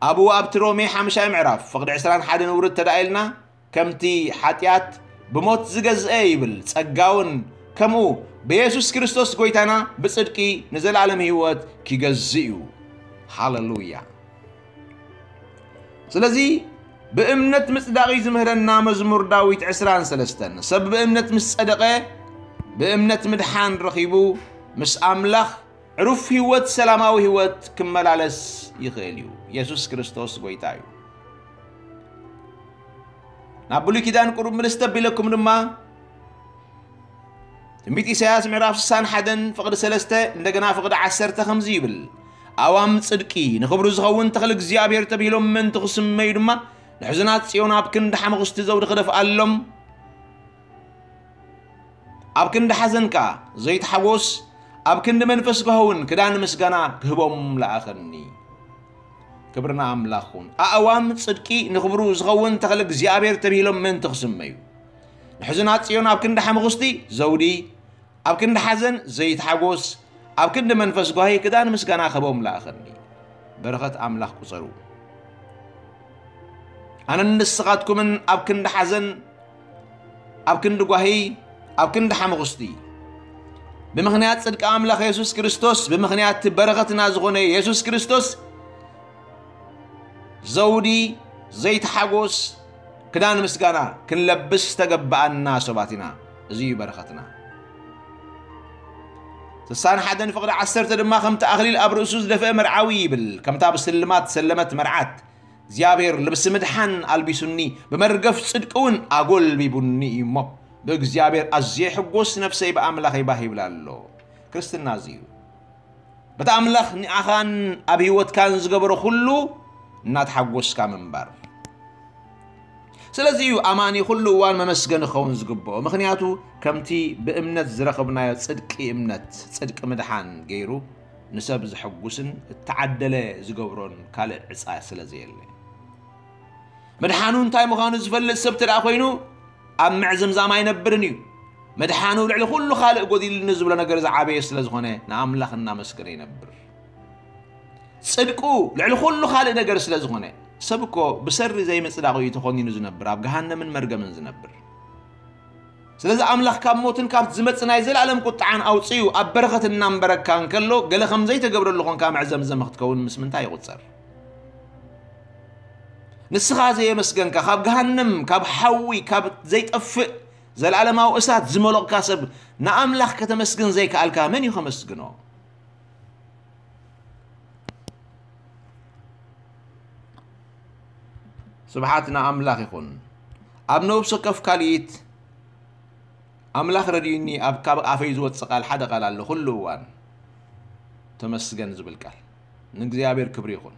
ኣብኡ ኣብቲ ሮሜ ሓምሻይ ምዕራፍ ፍቕዲ ዕስራን ሓደን ውርድ ተዳኢልና፣ ከምቲ ሓጢኣት ብሞት ዝገዝአ ይብል፣ ጸጋ እውን ከምኡ ብየሱስ ክርስቶስ ጎይታና ብጽድቂ ንዘለኣለም ህይወት ኪገዝእ እዩ። ሃሌሉያ። ስለዚ ብእምነት ምጽዳቕ እዩ ዝምህረና። መዝሙር ዳዊት ዕስራን ሰለስተን፣ ሰብ ብእምነት ምስ ጸደቐ፣ ብእምነት ምድሓን ረኺቡ፣ ምስ ኣምላኽ ዕሩፍ ህይወት፣ ሰላማዊ ህይወት ክመላለስ ይኽእል እዩ። የሱስ ክርስቶስ ጎይታ እዩ። ናብ ብሉይ ኪዳን ቁሩብ ምልስ ተቢለኩም ድማ፣ ትንቢት ኢሳያስ ምዕራፍ ስሳን ሓደን ፍቕዲ ሰለስተ፣ እንደገና ፍቕዲ ዓሰርተ ከምዚ ይብል፣ ኣእዋም ጽድቂ ንኽብሩ ዝኸውን ተኽሊ እግዚኣብሔር ተብሂሎም ምእንቲ ክስመዩ ድማ፣ ንሕዙናት ጽዮን ኣብ ክንዲ ሓመኹስቲ ዘውዲ ክደፍኣሎም፣ ኣብ ክንዲ ሓዘን ከኣ ዘይትሓጎስ፣ ኣብ ክንዲ መንፈስ ጓህውን ክዳን ምስጋና ክህቦም ለኣኸኒ። ክብሪ ንኣምላኽ ይኹን። ኣእዋም ጽድቂ ንኽብሩ ዝኸውን ተኽሊ እግዚኣብሔር ተብሂሎም ምእንቲ ክስመዩ፣ ንሕዙናት ጽዮን ኣብ ክንዲ ሓመኹስቲ ዘውዲ፣ ኣብ ክንዲ ሓዘን ዘይትሓጎስ፣ ኣብ ክንዲ መንፈስ ጓሂ ክዳን ምስጋና ክህቦም ለኣኸኒ። በረኸት ኣምላኽ ቁጸሩ። ኣነን ንስኻትኩምን ኣብ ክንዲ ሓዘን፣ ኣብ ክንዲ ጓሂ፣ ኣብ ክንዲ ሓመኹስቲ፣ ብምኽንያት ጽድቂ ኣምላኽ የሱስ ክርስቶስ፣ ብምኽንያት በረኸትና ዝኾነ የሱስ ክርስቶስ፣ ዘውዲ ዘይትሓጎስ ክዳን ምስጋና ክንለብስ ዝተገበኣና ሰባት ኢና። እዚ እዩ በረኸትና። ስሳን ሓደን ፍቕዲ ዓሰርተ ድማ፣ ከምቲ ኣኽሊል ኣብ ርእሱ ዝደፍአ መርዓዊ ይብል፣ ከምታ ብስልማት ዝሰለመት መርዓት፣ እግዚኣብሔር ልብሲ ምድሓን ኣልቢሱኒ፣ ብመርገፍ ጽድቂ እውን ኣጎልቢቡኒ እዩ እሞ፣ ብእግዚኣብሔር ኣዝየ ይሕጎስ፣ ነፍሰይ ብኣምላኸይ ባህ ይብላ ኣሎ። ክርስትና እዚ እዩ። በቲ ኣምላኽ ንኣኻን ኣብ ህይወትካን ዝገበሮ ኩሉ እናተሓጎስካ ምንባር። ስለዚ እዩ ኣማኒ ኩሉ እዋን መመስገኒ ክኸውን ዝግብኦ። ምኽንያቱ ከምቲ ብእምነት ዝረኸብናዮ ጽድቂ እምነት፣ ጽድቂ ምድሓን ገይሩ ንሰብ ዘሐጉስን እተዓደለ ዝገብሮን ካልእ ዕጻ ስለ ዘየለ። ምድሓኑ እንታይ ምዃኑ ዝፈልጥ ሰብ እንተ ደኣ ኮይኑ፣ ኣብ ምዕዝምዛም ኣይነብርን እዩ። ምድሓኑ ልዕሊ ኩሉ ካልእ ጎዲሉኒ ዝብሎ ነገር ዝዓበየ ስለ ዝኾነ፣ ንኣምላኽ እናመስገነ ይነብር። ጽድቁ ልዕሊ ኩሉ ካልእ ነገር ስለ ዝኾነ፣ ሰብ እኮ ብሰሪ ዘይምጽዳቑ እዩ ተኾኒኑ ዝነብር፣ ኣብ ገሃነምን መርገምን ዝነብር። ስለዚ ኣምላኽ ካብ ሞትን ካብ ዝመጽእ ናይ ዘለኣለም ቁጥዓን ኣውጺኡ ኣብ በረኸት እናንበረካ እንከሎ፣ ገለ ከም ዘይተገብረሉ ኾንካ መዕዘምዘም ክትከውን ምስ ምንታይ ይቑጸር? ንስኻ ዘየመስገንካ፣ ካብ ገሃነም፣ ካብ ሓዊ፣ ካብ ዘይጠፍእ ዘለኣለማዊ እሳት ዝመለቕካ ሰብ፣ ንኣምላኽ ከተመስግን ዘይከኣልካ መን እዩ ከመስግኖ? ስብሓት ንኣምላኽ ይኹን። ኣብ ነብሲ ወከፍ ካልኢት ኣምላኽ ረድዩኒ ኣብ ካብ ኣፈይ ዝወጽእ ቃል ሓደ ቃል ኣሎ፣ ኩሉ እዋን ተመስገን ዝብል ቃል። ንእግዚኣብሔር ክብሪ ይኹን።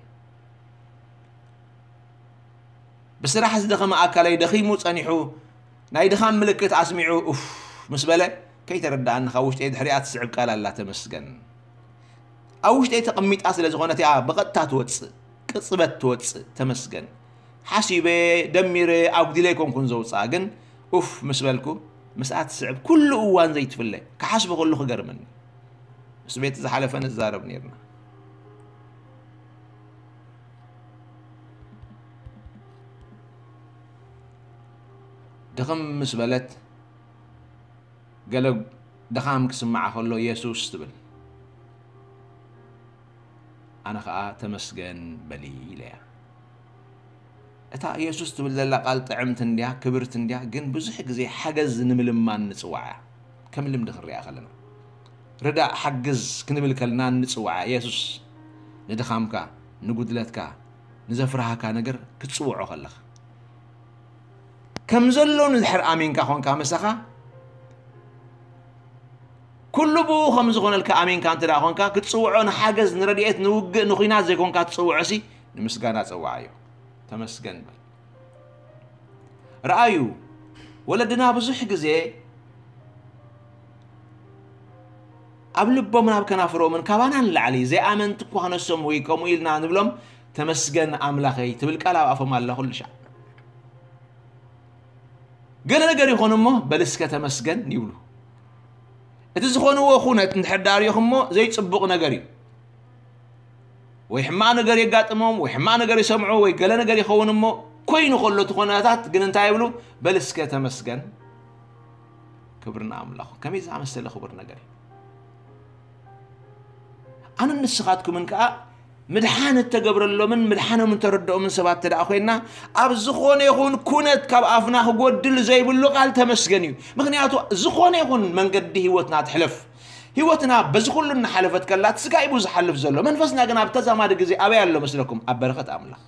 ብስራሕ ዝደኸመ ኣካለይ ደኺሙ ጸኒሑ ናይ ድኻም ምልክት ኣስሚዑ ኡፍ ምስ በለ ከይተረድኣኒ ካብ ውሽጠይ ድሕሪኣ ትስዕብ ቃል ኣላ፣ ተመስገን። ኣብ ውሽጠይ ተቐሚጣ ስለ ዝኾነት እያ ብቐጥታ ትወጽእ፣ ቅጽበት ትወጽእ፣ ተመስገን። ሓሲበ፣ ደሚረ፣ ኣጉዲለ ኣይኮንኩን ዘውጽኣ፣ ግን ኡፍ ምስ በልኩ ምስኣ ትስዕብ፣ ኩሉ እዋን ዘይትፍለ። ክሓስቦ ከሉ ክገርመኒ። ምስ ቤት ዝሓለፈ ንዛረብ ነይርና። ድኽም ምስ በለት፣ ገለ ድኻም ክስምዓ ከሎ የሱስ ትብል። ኣነ ኸኣ ተመስገን በሊ ኢለያ። እታ የሱስ ትብል ዘላ ቃል ጥዕምቲ እንድያ፣ ክብርቲ እንድያ፣ ግን ብዙሕ ግዜ ሓገዝ ንምልማን ንጽውዓ እያ። ከም ልምዲ ክንሪኣ ከለና፣ ርዳእ ሓግዝ ክንብል ከለና ንጽውዓ። የሱስ ንድኻምካ፣ ንጉድለትካ፣ ንዘፍርሃካ ነገር ክትጽውዖ ከለኻ፣ ከም ዘሎ ንድሕር ኣሚንካ ኾንካ ምሳኻ፣ ኩሉ ብኡ ከም ዝኾነልካ ኣሚንካ እንተ ደኣ ኾንካ፣ ክትጽውዖ ንሓገዝ፣ ንረድኤት፣ ንውግእ፣ ንኹናት ዘይኮንካ ትጽውዖ ሲ፣ ንምስጋና ጸውዓዮ። ተመስገን በል። ረኣዩ፣ ወለድና ብዙሕ ግዜ ኣብ ልቦምን ኣብ ከናፍሮምን ካባና ንላዕሊ ዘይኣመንቲ እኳ ክነሶም ወይ ከምኡ ኢልና ንብሎም፣ "ተመስገን ኣምላኸይ" ትብል ቃል ኣብ ኣፎም ኣላ ኩሉ ሻዕ። ገለ ነገር ይኾን እሞ፣ "በል እስከ ተመስገን" ይብሉ። እቲ ዝኾንዎ ኩነት እንድሕር ደኣ ሪእኹሞ፣ ዘይጽቡቕ ነገር እዩ። ወይ ሕማቕ ነገር የጋጥሞም፣ ወይ ሕማቕ ነገር ይሰምዑ፣ ወይ ገለ ነገር ይኸውን እሞ፣ ኮይኑ ከሎ እቲ ኩነታት ግን እንታይ ይብሉ? "በል እስከ ተመስገን፣ ክብሪ ንኣምላኹ።" ከመይ ዝኣመሰለ ክቡር ነገር እዩ። ኣነን ንስኻትኩምን ከኣ ምድሓን እተገብረሎምን ምድሓኖም እንተረድኦምን ሰባት እንተ ደኣ ኮይንና፣ ኣብ ዝኾነ ይኹን ኩነት ካብ ኣፍና ክጎድል ዘይብሉ ቃል ተመስገን እዩ። ምኽንያቱ ዝኾነ ይኹን መንገዲ ህይወትና ትሕለፍ፣ ህይወትና በዚ ኩሉ እናሓለፈት ከላ፣ እቲ ስጋ እዩ ዝሓልፍ ዘሎ፣ መንፈስና ግን ኣብ ተዛማዲ ግዜ ኣበይ ኣሎ መስለኩም? ኣብ በረኸት ኣምላኽ፣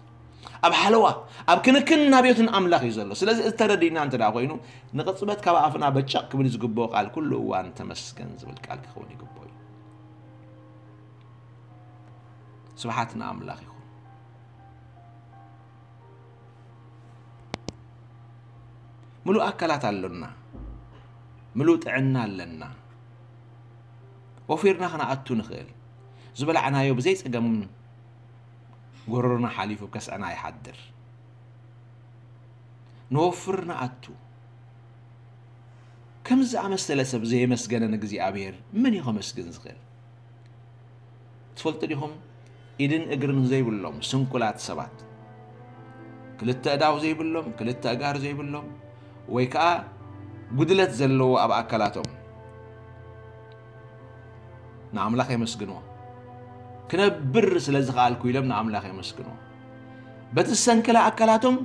ኣብ ሓለዋ፣ ኣብ ክንክን ናብዮትን ኣምላኽ እዩ ዘሎ። ስለዚ እዚ ተረዲእና እንተ ደኣ ኮይኑ፣ ንቕጽበት ካብ ኣፍና በጨቕ ክብል ዝግብኦ ቃል ኩሉ እዋን ተመስገን ዝብል ቃል ክኸውን ይግብኦ እዩ። ስብሓት ንኣምላኽ ይኹን። ምሉእ ኣካላት ኣሎና፣ ምሉእ ጥዕና ኣለና። ወፊርና ክንኣቱ ንኽእል። ዝበላዕናዮ ብዘይ ጸገም ጎረሮና ሓሊፉ ከስዕና ይሓድር። ንወፍር ንኣቱ። ከምዚ ዝኣመሰለ ሰብ ዘየመስገነ ንእግዚኣብሔር መን እዩ ከመስግን ዝኽእል? ትፈልጡ ዲኹም? ኢድን እግርን ዘይብሎም ስንኩላት ሰባት፣ ክልተ ኣእዳው ዘይብሎም፣ ክልተ ኣእጋር ዘይብሎም፣ ወይ ከኣ ጉድለት ዘለዎ ኣብ ኣካላቶም፣ ንኣምላኽ የመስግንዎ። ክነብር ስለ ዝኸኣልኩ ኢሎም ንኣምላኽ የመስግንዎ። በቲ ዝሰንከለ ኣካላቶም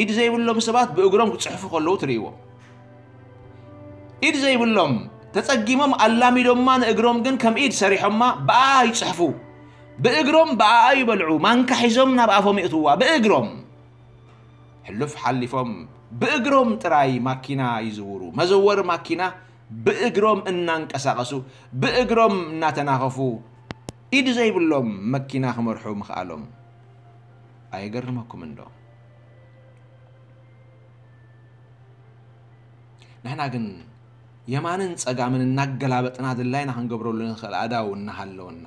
ኢድ ዘይብሎም ሰባት ብእግሮም ክጽሕፉ ከለዉ ትርእይዎም። ኢድ ዘይብሎም ተጸጊሞም ኣላሚዶማ፣ ንእግሮም ግን ከም ኢድ ሰሪሖማ፣ ብኣ ይጽሕፉ። ብእግሮም ብኣ ይበልዑ። ማንካ ሒዞም ናብ ኣፎም የእትውዋ። ብእግሮም ሕሉፍ ሓሊፎም ብእግሮም ጥራይ ማኪና ይዝውሩ። መዘወሪ ማኪና ብእግሮም እናንቀሳቐሱ፣ ብእግሮም እናተናኸፉ፣ ኢድ ዘይብሎም መኪና ክመርሑ ምኽኣሎም ኣየገርመኩምን ዶ? ንሕና ግን የማንን ጸጋምን እናገላበጥና ድላይና ክንገብረሉ ንኽእል ኣእዳው እናሃለወና፣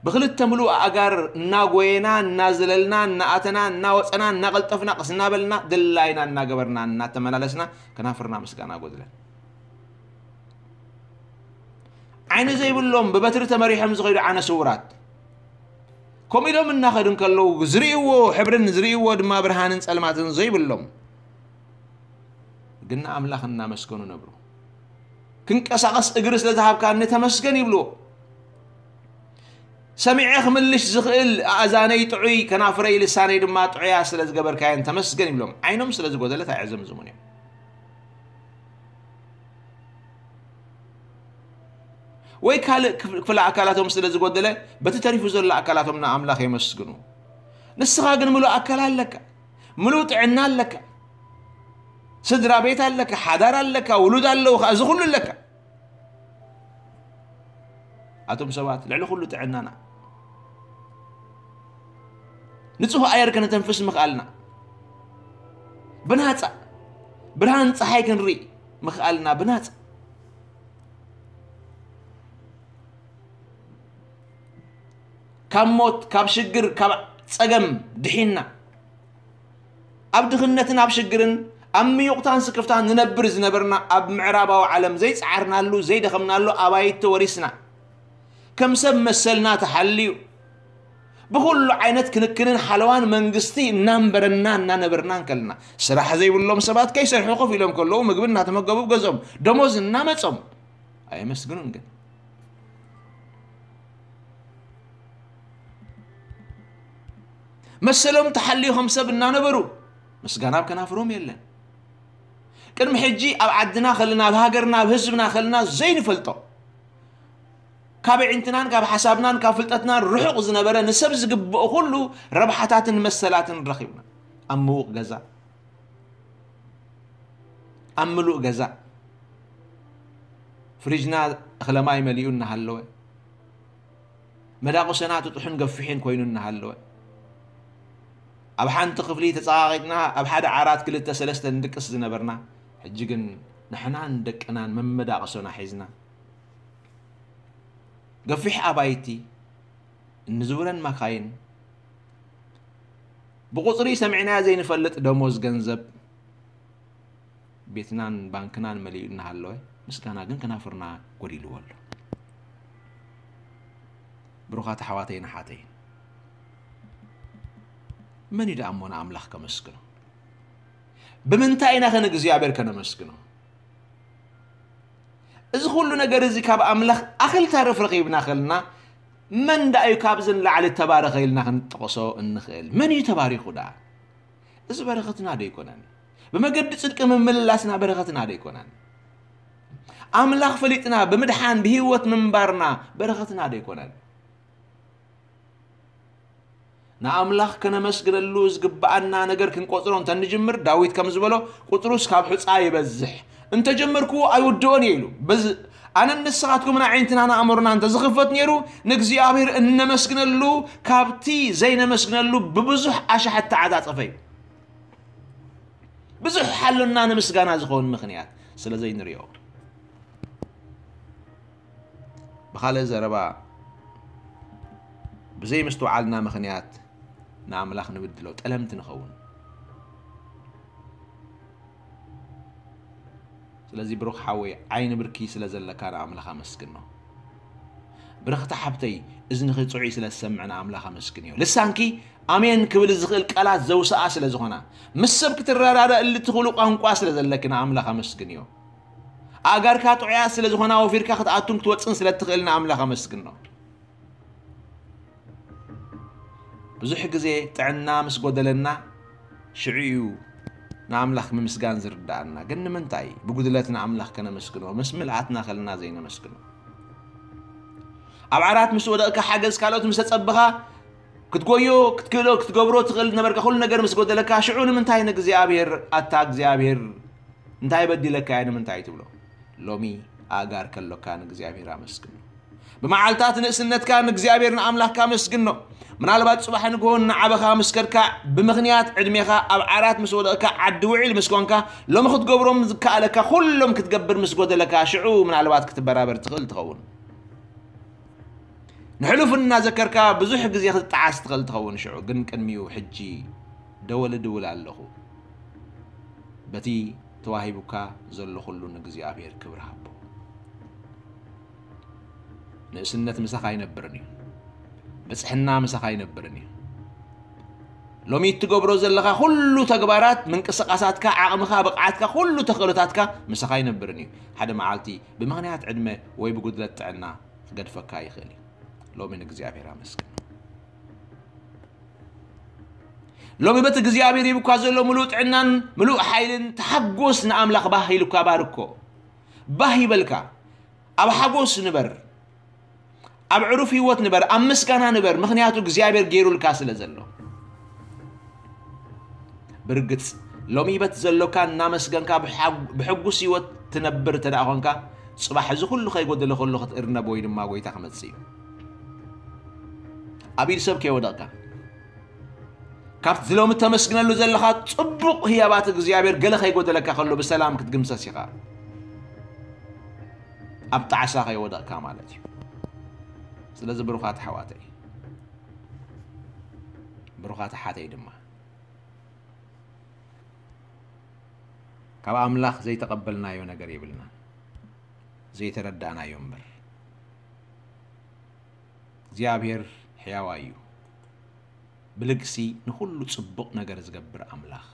ብኽልተ ምሉእ ኣእጋር እናጎየና፣ እናዘለልና፣ እናኣተና፣ እናወጸና፣ እናቐልጠፍና፣ ቀስ እናበልና፣ ድላይና እናገበርና፣ እናተመላለስና፣ ከናፍርና ምስጋና ጎድለን። ዓይኒ ዘይብሎም ብበትሪ ተመሪሖም ዝኸዱ ዓነ ስውራት፣ ከምኡ ኢሎም እናኸዱ እንከለዉ ዝርእይዎ ሕብርን ዝርእይዎ ድማ ብርሃንን ጸልማትን ዘይብሎም ግን ንኣምላኽ እናመስገኑ ነብሩ። ክንቀሳቐስ እግሪ ስለ ዝሃብካኒ ተመስገን ይብልዎ። ሰሚዐ ክምልሽ ዝኽእል ኣእዛነይ ጥዑይ፣ ከናፍረይ ልሳነይ ድማ ጥዑያ ስለ ዝገበርካየን ተመስገን ይብሎም። ዓይኖም ስለ ዝጎደለ እንታይ ዕዘምዝሙን እዮም። ወይ ካልእ ክፍ- ክፍለ ኣካላቶም ስለ ዝጎደለ በቲ ተሪፉ ዘሎ ኣካላቶም ንኣምላኽ የመስግኑ። ንስኻ ግን ምሉእ ኣካል ኣለካ፣ ምሉእ ጥዕና ኣለካ፣ ስድራ ቤት ኣለካ፣ ሓዳር ኣለካ፣ ውሉድ ኣለውኻ፣ እዚ ኩሉ ኣለካ። ኣቶም ሰባት ልዕሊ ኩሉ ጥዕናና ንጹህ ኣየር ከነተንፍስ ምኽኣልና ብናጻ፣ ብርሃን ጸሓይ ክንርኢ ምኽኣልና ብናጻ፣ ካብ ሞት፣ ካብ ሽግር፣ ካብ ጸገም ድሒንና፣ ኣብ ድኽነትን ኣብ ሽግርን ኣብ ምዩቕታን ስክፍታን ንነብር ዝነበርና፣ ኣብ ምዕራባዊ ዓለም ዘይጸዓርናሉ ዘይደኸምናሉ ኣባይቲ ወሪስና፣ ከም ሰብ መሰልና ተሓልዩ፣ ብኹሉ ዓይነት ክንክንን ሓለዋን መንግስቲ እናንበረና እናነበርና እንከልና፣ ስራሕ ዘይብሎም ሰባት ከይሰርሑ ኮፍ ኢሎም ከለዉ ምግቢ እናተመገቡ፣ ገዝኦም ደሞዝ እናመጾም ኣየመስግኑን። ግን መሰሎም ተሓልዩ ከም ሰብ እናነበሩ ምስጋና ኣብ ከናፍሮም የለን። ቅድሚ ሕጂ ኣብ ዓድና ከለና፣ ኣብ ሃገርና፣ ኣብ ህዝብና ከለና ዘይንፈልጦ፣ ካብ ኣዒንትናን ካብ ሓሳብናን ካብ ፍልጠትናን ርሑቕ ዝነበረ፣ ንሰብ ዝግብኦ ኩሉ ረብሓታትን መሰላትን ረኺብና። ኣብ ምዉቕ ገዛ፣ ኣብ ምሉእ ገዛ ፍሪጅና እኽለ ማይ መሊኡ እናሃለወ፣ መዳቑሰና ጥጡሕን ገፊሕን ኮይኑ እናሃለወ፣ ኣብ ሓንቲ ክፍሊ ተጸቓቒጥና ኣብ ሓደ ዓራት ክልተ ሰለስተ ንድቅስ ዝነበርና፣ ሕጂ ግን ንሕናን ደቅናን መመዳቕሶና ሒዝና፣ ገፊሕ ኣባይቲ፣ እንዝውረን ማካይን፣ ብቑጽሪ ሰሚዕናዮ ዘይንፈልጥ ደሞዝ ገንዘብ፣ ቤትናን ባንክናን መሊኡ እናሃለወ፣ ምስጋና ግን ከናፍርና ጎዲልዎ ኣሎ። ብሩኻት ኣሕዋተይን ኣሓተይን፣ መን እዩ ደኣ እሞ ንኣምላኽ ከመስግኖ? ብምንታይ ኢና ኸ ንእግዚኣብሔር ከነመስግኖ? እዚ ኩሉ ነገር እዚ ካብ ኣምላኽ ኣኽል ተርፍ ረኺብና ኸልና፣ መን ደኣ እዩ ካብዚ ንላዕሊ ተባረኸ ኢልና ክንጠቕሶ እንኽእል? መን እዩ ተባሪኹ ደኣ? እዚ በረኸትና ዶ ኣይኮነን? ብመገዲ ጽድቂ ምምልላስና በረኸትና ዶ ኣይኮነን? ኣምላኽ ፈሊጥና ብምድሓን ብህይወት ምንባርና በረኸትና ዶ ኣይኮነን? ንኣምላኽ ከነመስግነሉ ዝግብኣና ነገር ክንቆጽሮ እንተ ንጅምር፣ ዳዊት ከም ዝበሎ፣ "ቁጽሩስ ካብ ሑጻ ይበዝሕ፣ እንተ ጀመርክዎ ኣይውድኦን እየ" ኢሉ። በዚ ኣነን ንስኻትኩምን ኣዒንትናን ኣእምሮና እንተ ዝኽፈት ነይሩ፣ ንእግዚኣብሔር እነመስግነሉ ካብቲ ዘይነመስግነሉ ብብዙሕ ኣሽሓት ተዓጻጸፈ እዩ። ብዙሕ ሓሎና ንምስጋና ዝኸውን ምኽንያት ስለ ዘይንሪኦ። ብኻልእ ዘረባ፣ ብዘይምስትውዓልና ምኽንያት ንኣምላኽ ንብድሎ፣ ጠለምቲ ንኸውን። ስለዚ ብሩኽ ሓወይ፣ ዓይኒ ብርኪ ስለ ዘለካ ንኣምላኽ ኣመስግኖ። ብርኽቲ ሓብተይ፣ እዝንኺ ጽዑይ ስለ ዝሰምዕ ንኣምላኽ ኣመስግንዮ። ልሳንኪ ኣሜን ክብል ዝኽእል ቃላት ዘውስኣ ስለ ዝኾና፣ ምስ ሰብ ክትረዳዳእሉ እትኽእሉ ቋንቋ ስለ ዘለኪ ንኣምላኽ ኣመስግንዮ። ኣእጋርካ ጥዑያት ስለ ዝኾና፣ ወፊርካ ክትኣቱን ክትወጽን ስለ እትኽእል ንኣምላኽ ኣመስግኖ። ብዙሕ ግዜ ጥዕና ምስ ጎደለና፣ ሽዑ እዩ ንኣምላኽ ምምስጋን ዝርድኣና። ግን ንምንታይ ብጉድለት ንኣምላኽ ከነመስግኖ፣ ምስ ምልኣትና ከለና ዘይነመስግኖ? ኣብ ዓራት ምስ ወደቕካ፣ ሓገዝ ካልኦት ምስ ተጸበኻ፣ ክትጎዮ፣ ክትክእሎ፣ ክትገብሮ ትኽእል ነበርካ፣ ኩሉ ነገር ምስ ጎደለካ፣ ሽዑ ንምንታይ ንእግዚኣብሔር፣ "ኣታ እግዚኣብሔር፣ እንታይ በዲለካ እየ?" ንምንታይ ትብሎ? ሎሚ ኣእጋር ከሎካ ንእግዚኣብሔር ኣመስግኖ። ብመዓልታት ንእስነትካ ንእግዚኣብሔር ንኣምላኽካ ኣመስግኖ። ምናልባት ጽባሕ ንግሆ እናዓበኻ ምስ ከድካ፣ ብምኽንያት ዕድሜኻ ኣብ ዓራት ምስ ወደቕካ፣ ዓዲ ውዒል ምስ ኮንካ፣ ሎሚ ክትገብሮም ዝከኣለካ ኩሎም ክትገብር ምስ ጎደለካ፣ ሽዑ ምናልባት ክትበራበር ትኽእል ትኸውን። ንሕሉፍ እናዘከርካ ብዙሕ ግዜ ክትጠዓስ ትኽእል ትኸውን። ሽዑ ግን ቅድሚኡ ሕጂ ደወል እድውል ኣለኹ። በቲ ተዋሂቡካ ዘሎ ኩሉ ንእግዚኣብሔር ክብሪ ሃቦ። ንእስነት ምሳኻ ኣይነብርን እዩ። ብጽሕና ምሳኻ ኣይነብርን እዩ። ሎሚ እትገብሮ ዘለኻ ኩሉ ተግባራት፣ ምንቅስቓሳትካ፣ ዓቕምኻ፣ ብቕዓትካ፣ ኩሉ ተኽእሎታትካ ምሳኻ ኣይነብርን እዩ። ሓደ መዓልቲ ብምኽንያት ዕድመ ወይ ብጉድለት ጥዕና ክገድፈካ ይኽእል እዩ። ሎሚ ንእግዚኣብሔር ኣመስግን። ሎሚ በቲ እግዚኣብሔር ሂቡካ ዘሎ ምሉእ ጥዕናን ምሉእ ሓይልን ተሓጎስ፣ ንኣምላኽ ባህ ኢሉካ ባርኮ። ባህ ይበልካ። ኣብ ሓጎስ ንበር። ኣብ ዕሩፍ ህይወት ንበር። ኣብ ምስጋና ንበር። ምኽንያቱ እግዚኣብሔር ገይሩልካ ስለ ዘሎ። ብርግጽ ሎሚ በቲ ዘሎካ እናመስገንካ ብሓ-፣ ብሕጉስ ህይወት ትነብር እንተ ደኣ ኾንካ፣ ጽባሕ እዚ ኩሉ ከይጎደለ ከሎ ክትእርነብ ወይ ድማ ጎይታ ክመጽእ እዩ። ኣብ ኢድ ሰብ ከይወደቕካ፣ ካብቲ ሎሚ ተመስግነሉ ዘለኻ ጽቡቕ ህያባት እግዚኣብሔር ገለ ከይጎደለካ ከሎ ብሰላም ክትግምሰስ ኢኻ። ኣብ ጣዕሳ ከይወደቕካ ማለት እዩ። ስለዚ ብሩኻት ኣሕዋተይ፣ ብሩኻት ኣሓተይ ድማ፣ ካብ ኣምላኽ ዘይተቐበልናዮ ነገር የብልናን። ዘይተረዳእናዮ እምበር። እግዚኣብሔር ሕያዋይ እዩ። ብልግሲ ንኹሉ ጽቡቕ ነገር ዝገብር ኣምላኽ።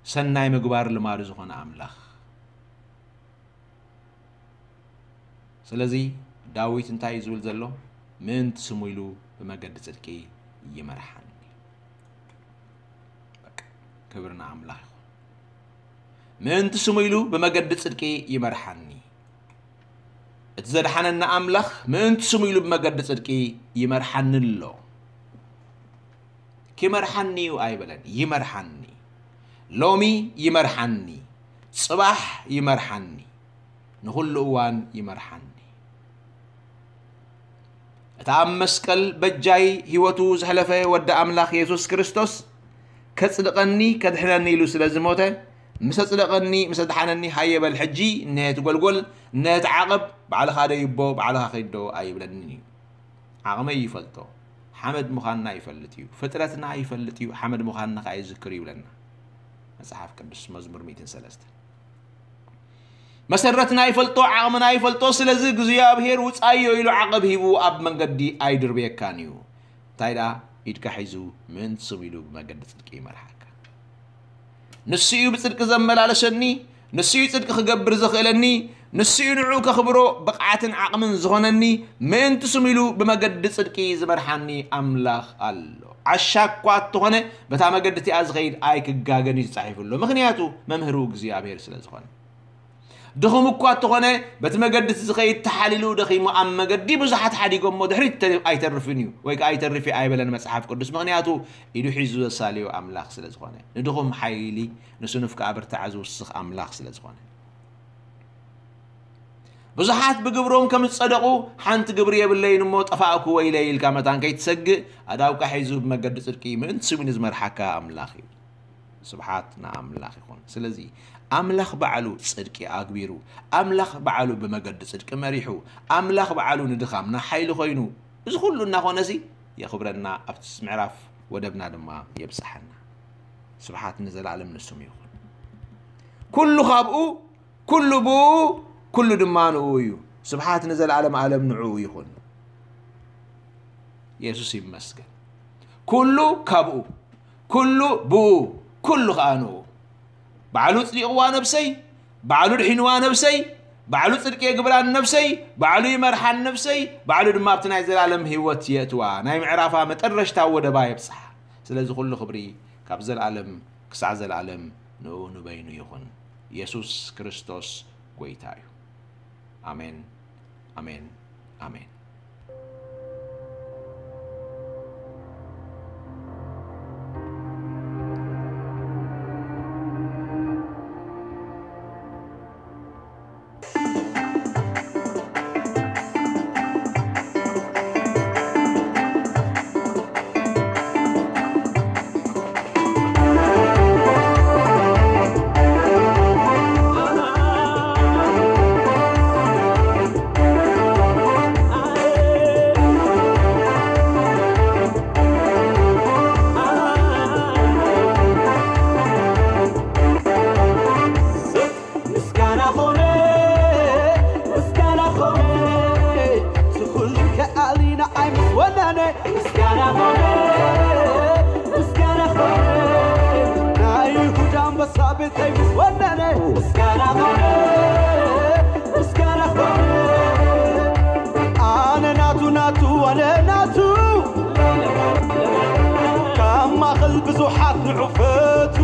ሰናይ ምግባር ልማዱ ዝኾነ ኣምላኽ። ስለዚ ዳዊት እንታይ እዩ ዝብል ዘሎ? ምእንቲ ስሙ ኢሉ ብመገዲ ጽድቂ ይመርሓኒ። በቃ፣ ክብሪ ንኣምላኽ ይኹን። ምእንቲ ስሙ ኢሉ ብመገዲ ጽድቂ ይመርሓኒ። እቲ ዘድሓነኒ ኣምላኽ ምእንቲ ስሙ ኢሉ ብመገዲ ጽድቂ ይመርሓኒ ኣሎ። ኪመርሓኒ እዩ ኣይበለን፣ ይመርሓኒ። ሎሚ ይመርሓኒ፣ ጽባሕ ይመርሓኒ፣ ንኹሉ እዋን ይመርሓኒ። እቲ ኣብ መስቀል በጃይ ህይወቱ ዘሕለፈ ወዲ ኣምላኽ የሱስ ክርስቶስ፣ ከጽድቐኒ፣ ከድሕነኒ ኢሉ ስለ ዝሞተ፣ ምስ ኣጽደቐኒ፣ ምስ ኣድሓነኒ፣ ሃየ በል ሕጂ ነቲ ጐልጐል፣ ነቲ ዓቐብ፣ ባዕልኻ ደይቦ፣ ባዕልኻ ከይዶ ኣይብለንን እዩ። ዓቕመይ ይፈልጦ፣ ሓመድ ምዃንና ይፈልጥ እዩ። ፍጥረትና ይፈልጥ እዩ፣ ሓመድ ምዃንና ከኣ ይዝክር እዩ ይብለና መጽሓፍ ቅዱስ፣ መዝሙር ሚእትን ሰለስተን። መሰረትና ይፈልጦ፣ ዓቕምና ይፈልጦ። ስለዚ እግዚኣብሔር ውጻዮ ኢሉ ዓቐብ ሂቡ ኣብ መንገዲ ኣይድርብየካን እዩ። እንታይ ደኣ፣ ኢድካ ሒዙ ምእንቲ ስሙ ኢሉ ብመገዲ ጽድቂ ይመርሓካ። ንሱ እዩ ብጽድቂ ዘመላለሰኒ፣ ንሱ እዩ ጽድቂ ክገብር ዘኽእለኒ፣ ንሱ እዩ ንዕኡ ከኽብሮ ብቕዓትን ዓቕምን ዝኾነኒ፣ ምእንቲ ስሙ ኢሉ ብመገዲ ጽድቂ ዝመርሓኒ ኣምላኽ ኣሎ። ዓሻ እኳ እንተኾነ፣ በታ መገዲ እቲኣ ዝኸይድ ኣይክጋገን እዩ ተጻሒፉ ኣሎ። ምኽንያቱ መምህሩ እግዚኣብሔር ስለ ዝኾነ። ድኹም እኳ እንተኾነ፣ በቲ መገዲ እቲ ዝኸይድ ተሓሊሉ ደኺሙ ኣብ መገዲ ብዙሓት ሓዲጎሞ ድሕሪት ተ-፣ ኣይተርፍን እዩ፣ ወይ ከኣ ኣይተርፍ እዩ ኣይበለን መጽሓፍ ቅዱስ። ምኽንያቱ ኢዱ ሒዙ ዘሳልዮ ኣምላኽ ስለ ዝኾነ። ንድኹም ሓይሊ፣ ንስኑፍ ከኣ ብርታዐ ዝውስኽ ኣምላኽ ስለ ዝኾነ። ብዙሓት ብግብሮም ከም ዝጸደቑ፣ ሓንቲ ግብሪ የብለይን እሞ ጠፋእኩ ወይለይ ኢልካ መታን ከይትሰግእ፣ ኣእዳውካ ሒዙ ብመገዲ ጽድቂ ምእንቲ ስሙ ንዝመርሓካ ኣምላኽ እዩ። ስብሓት ንኣምላኽ ይኹን። ስለዚ ኣምላኽ ባዕሉ ጽድቂ ኣግቢሩ፣ ኣምላኽ ባዕሉ ብመገዲ ጽድቂ መሪሑ፣ ኣምላኽ ባዕሉ ንድኻምና ሓይሊ ኮይኑ፣ እዚ ኩሉ እናኾነሲ የኽብረና፣ ኣብቲ ምዕራፍ ወደብና ድማ የብጽሓና። ስብሓት ንዘለኣለም ንስሙ ይኹን። ኩሉ ካብኡ፣ ኩሉ ብኡ፣ ኩሉ ድማ ንኡ እዩ። ስብሓት ንዘለኣለም ኣለም ንዕኡ ይኹን። የሱስ ይመስገን። ኩሉ ካብኡ፣ ኩሉ ብኡ፣ ኩሉ ኸኣ ንኡ። ባዕሉ ጽዲቕዋ ነብሰይ፣ ባዕሉ ድሒንዋ ነብሰይ፣ ባዕሉ ጽድቂ የግብራን ነብሰይ፣ ባዕሉ ይመርሓን ነብሰይ፣ ባዕሉ ድማ ኣብቲ ናይ ዘላለም ህይወት የእትዋ፣ ናይ ምዕራፋ መጠረሽታ ወደባ የብጽሓ። ስለዚ ኩሉ ክብሪ ካብ ዘላለም ክሳዕ ዘላለም ንኡ ንበይኑ ይኹን። የሱስ ክርስቶስ ጐይታ እዩ። ኣሜን፣ ኣሜን፣ ኣሜን። ሳብተይ ምስ ወነነ ምስጋና ኾነ፣ ምስጋና ኾነ። ኣነ ናቱ ናቱ ኣነ ናቱ ካብ ማእኸል ብዙሓት ንዑፈቱ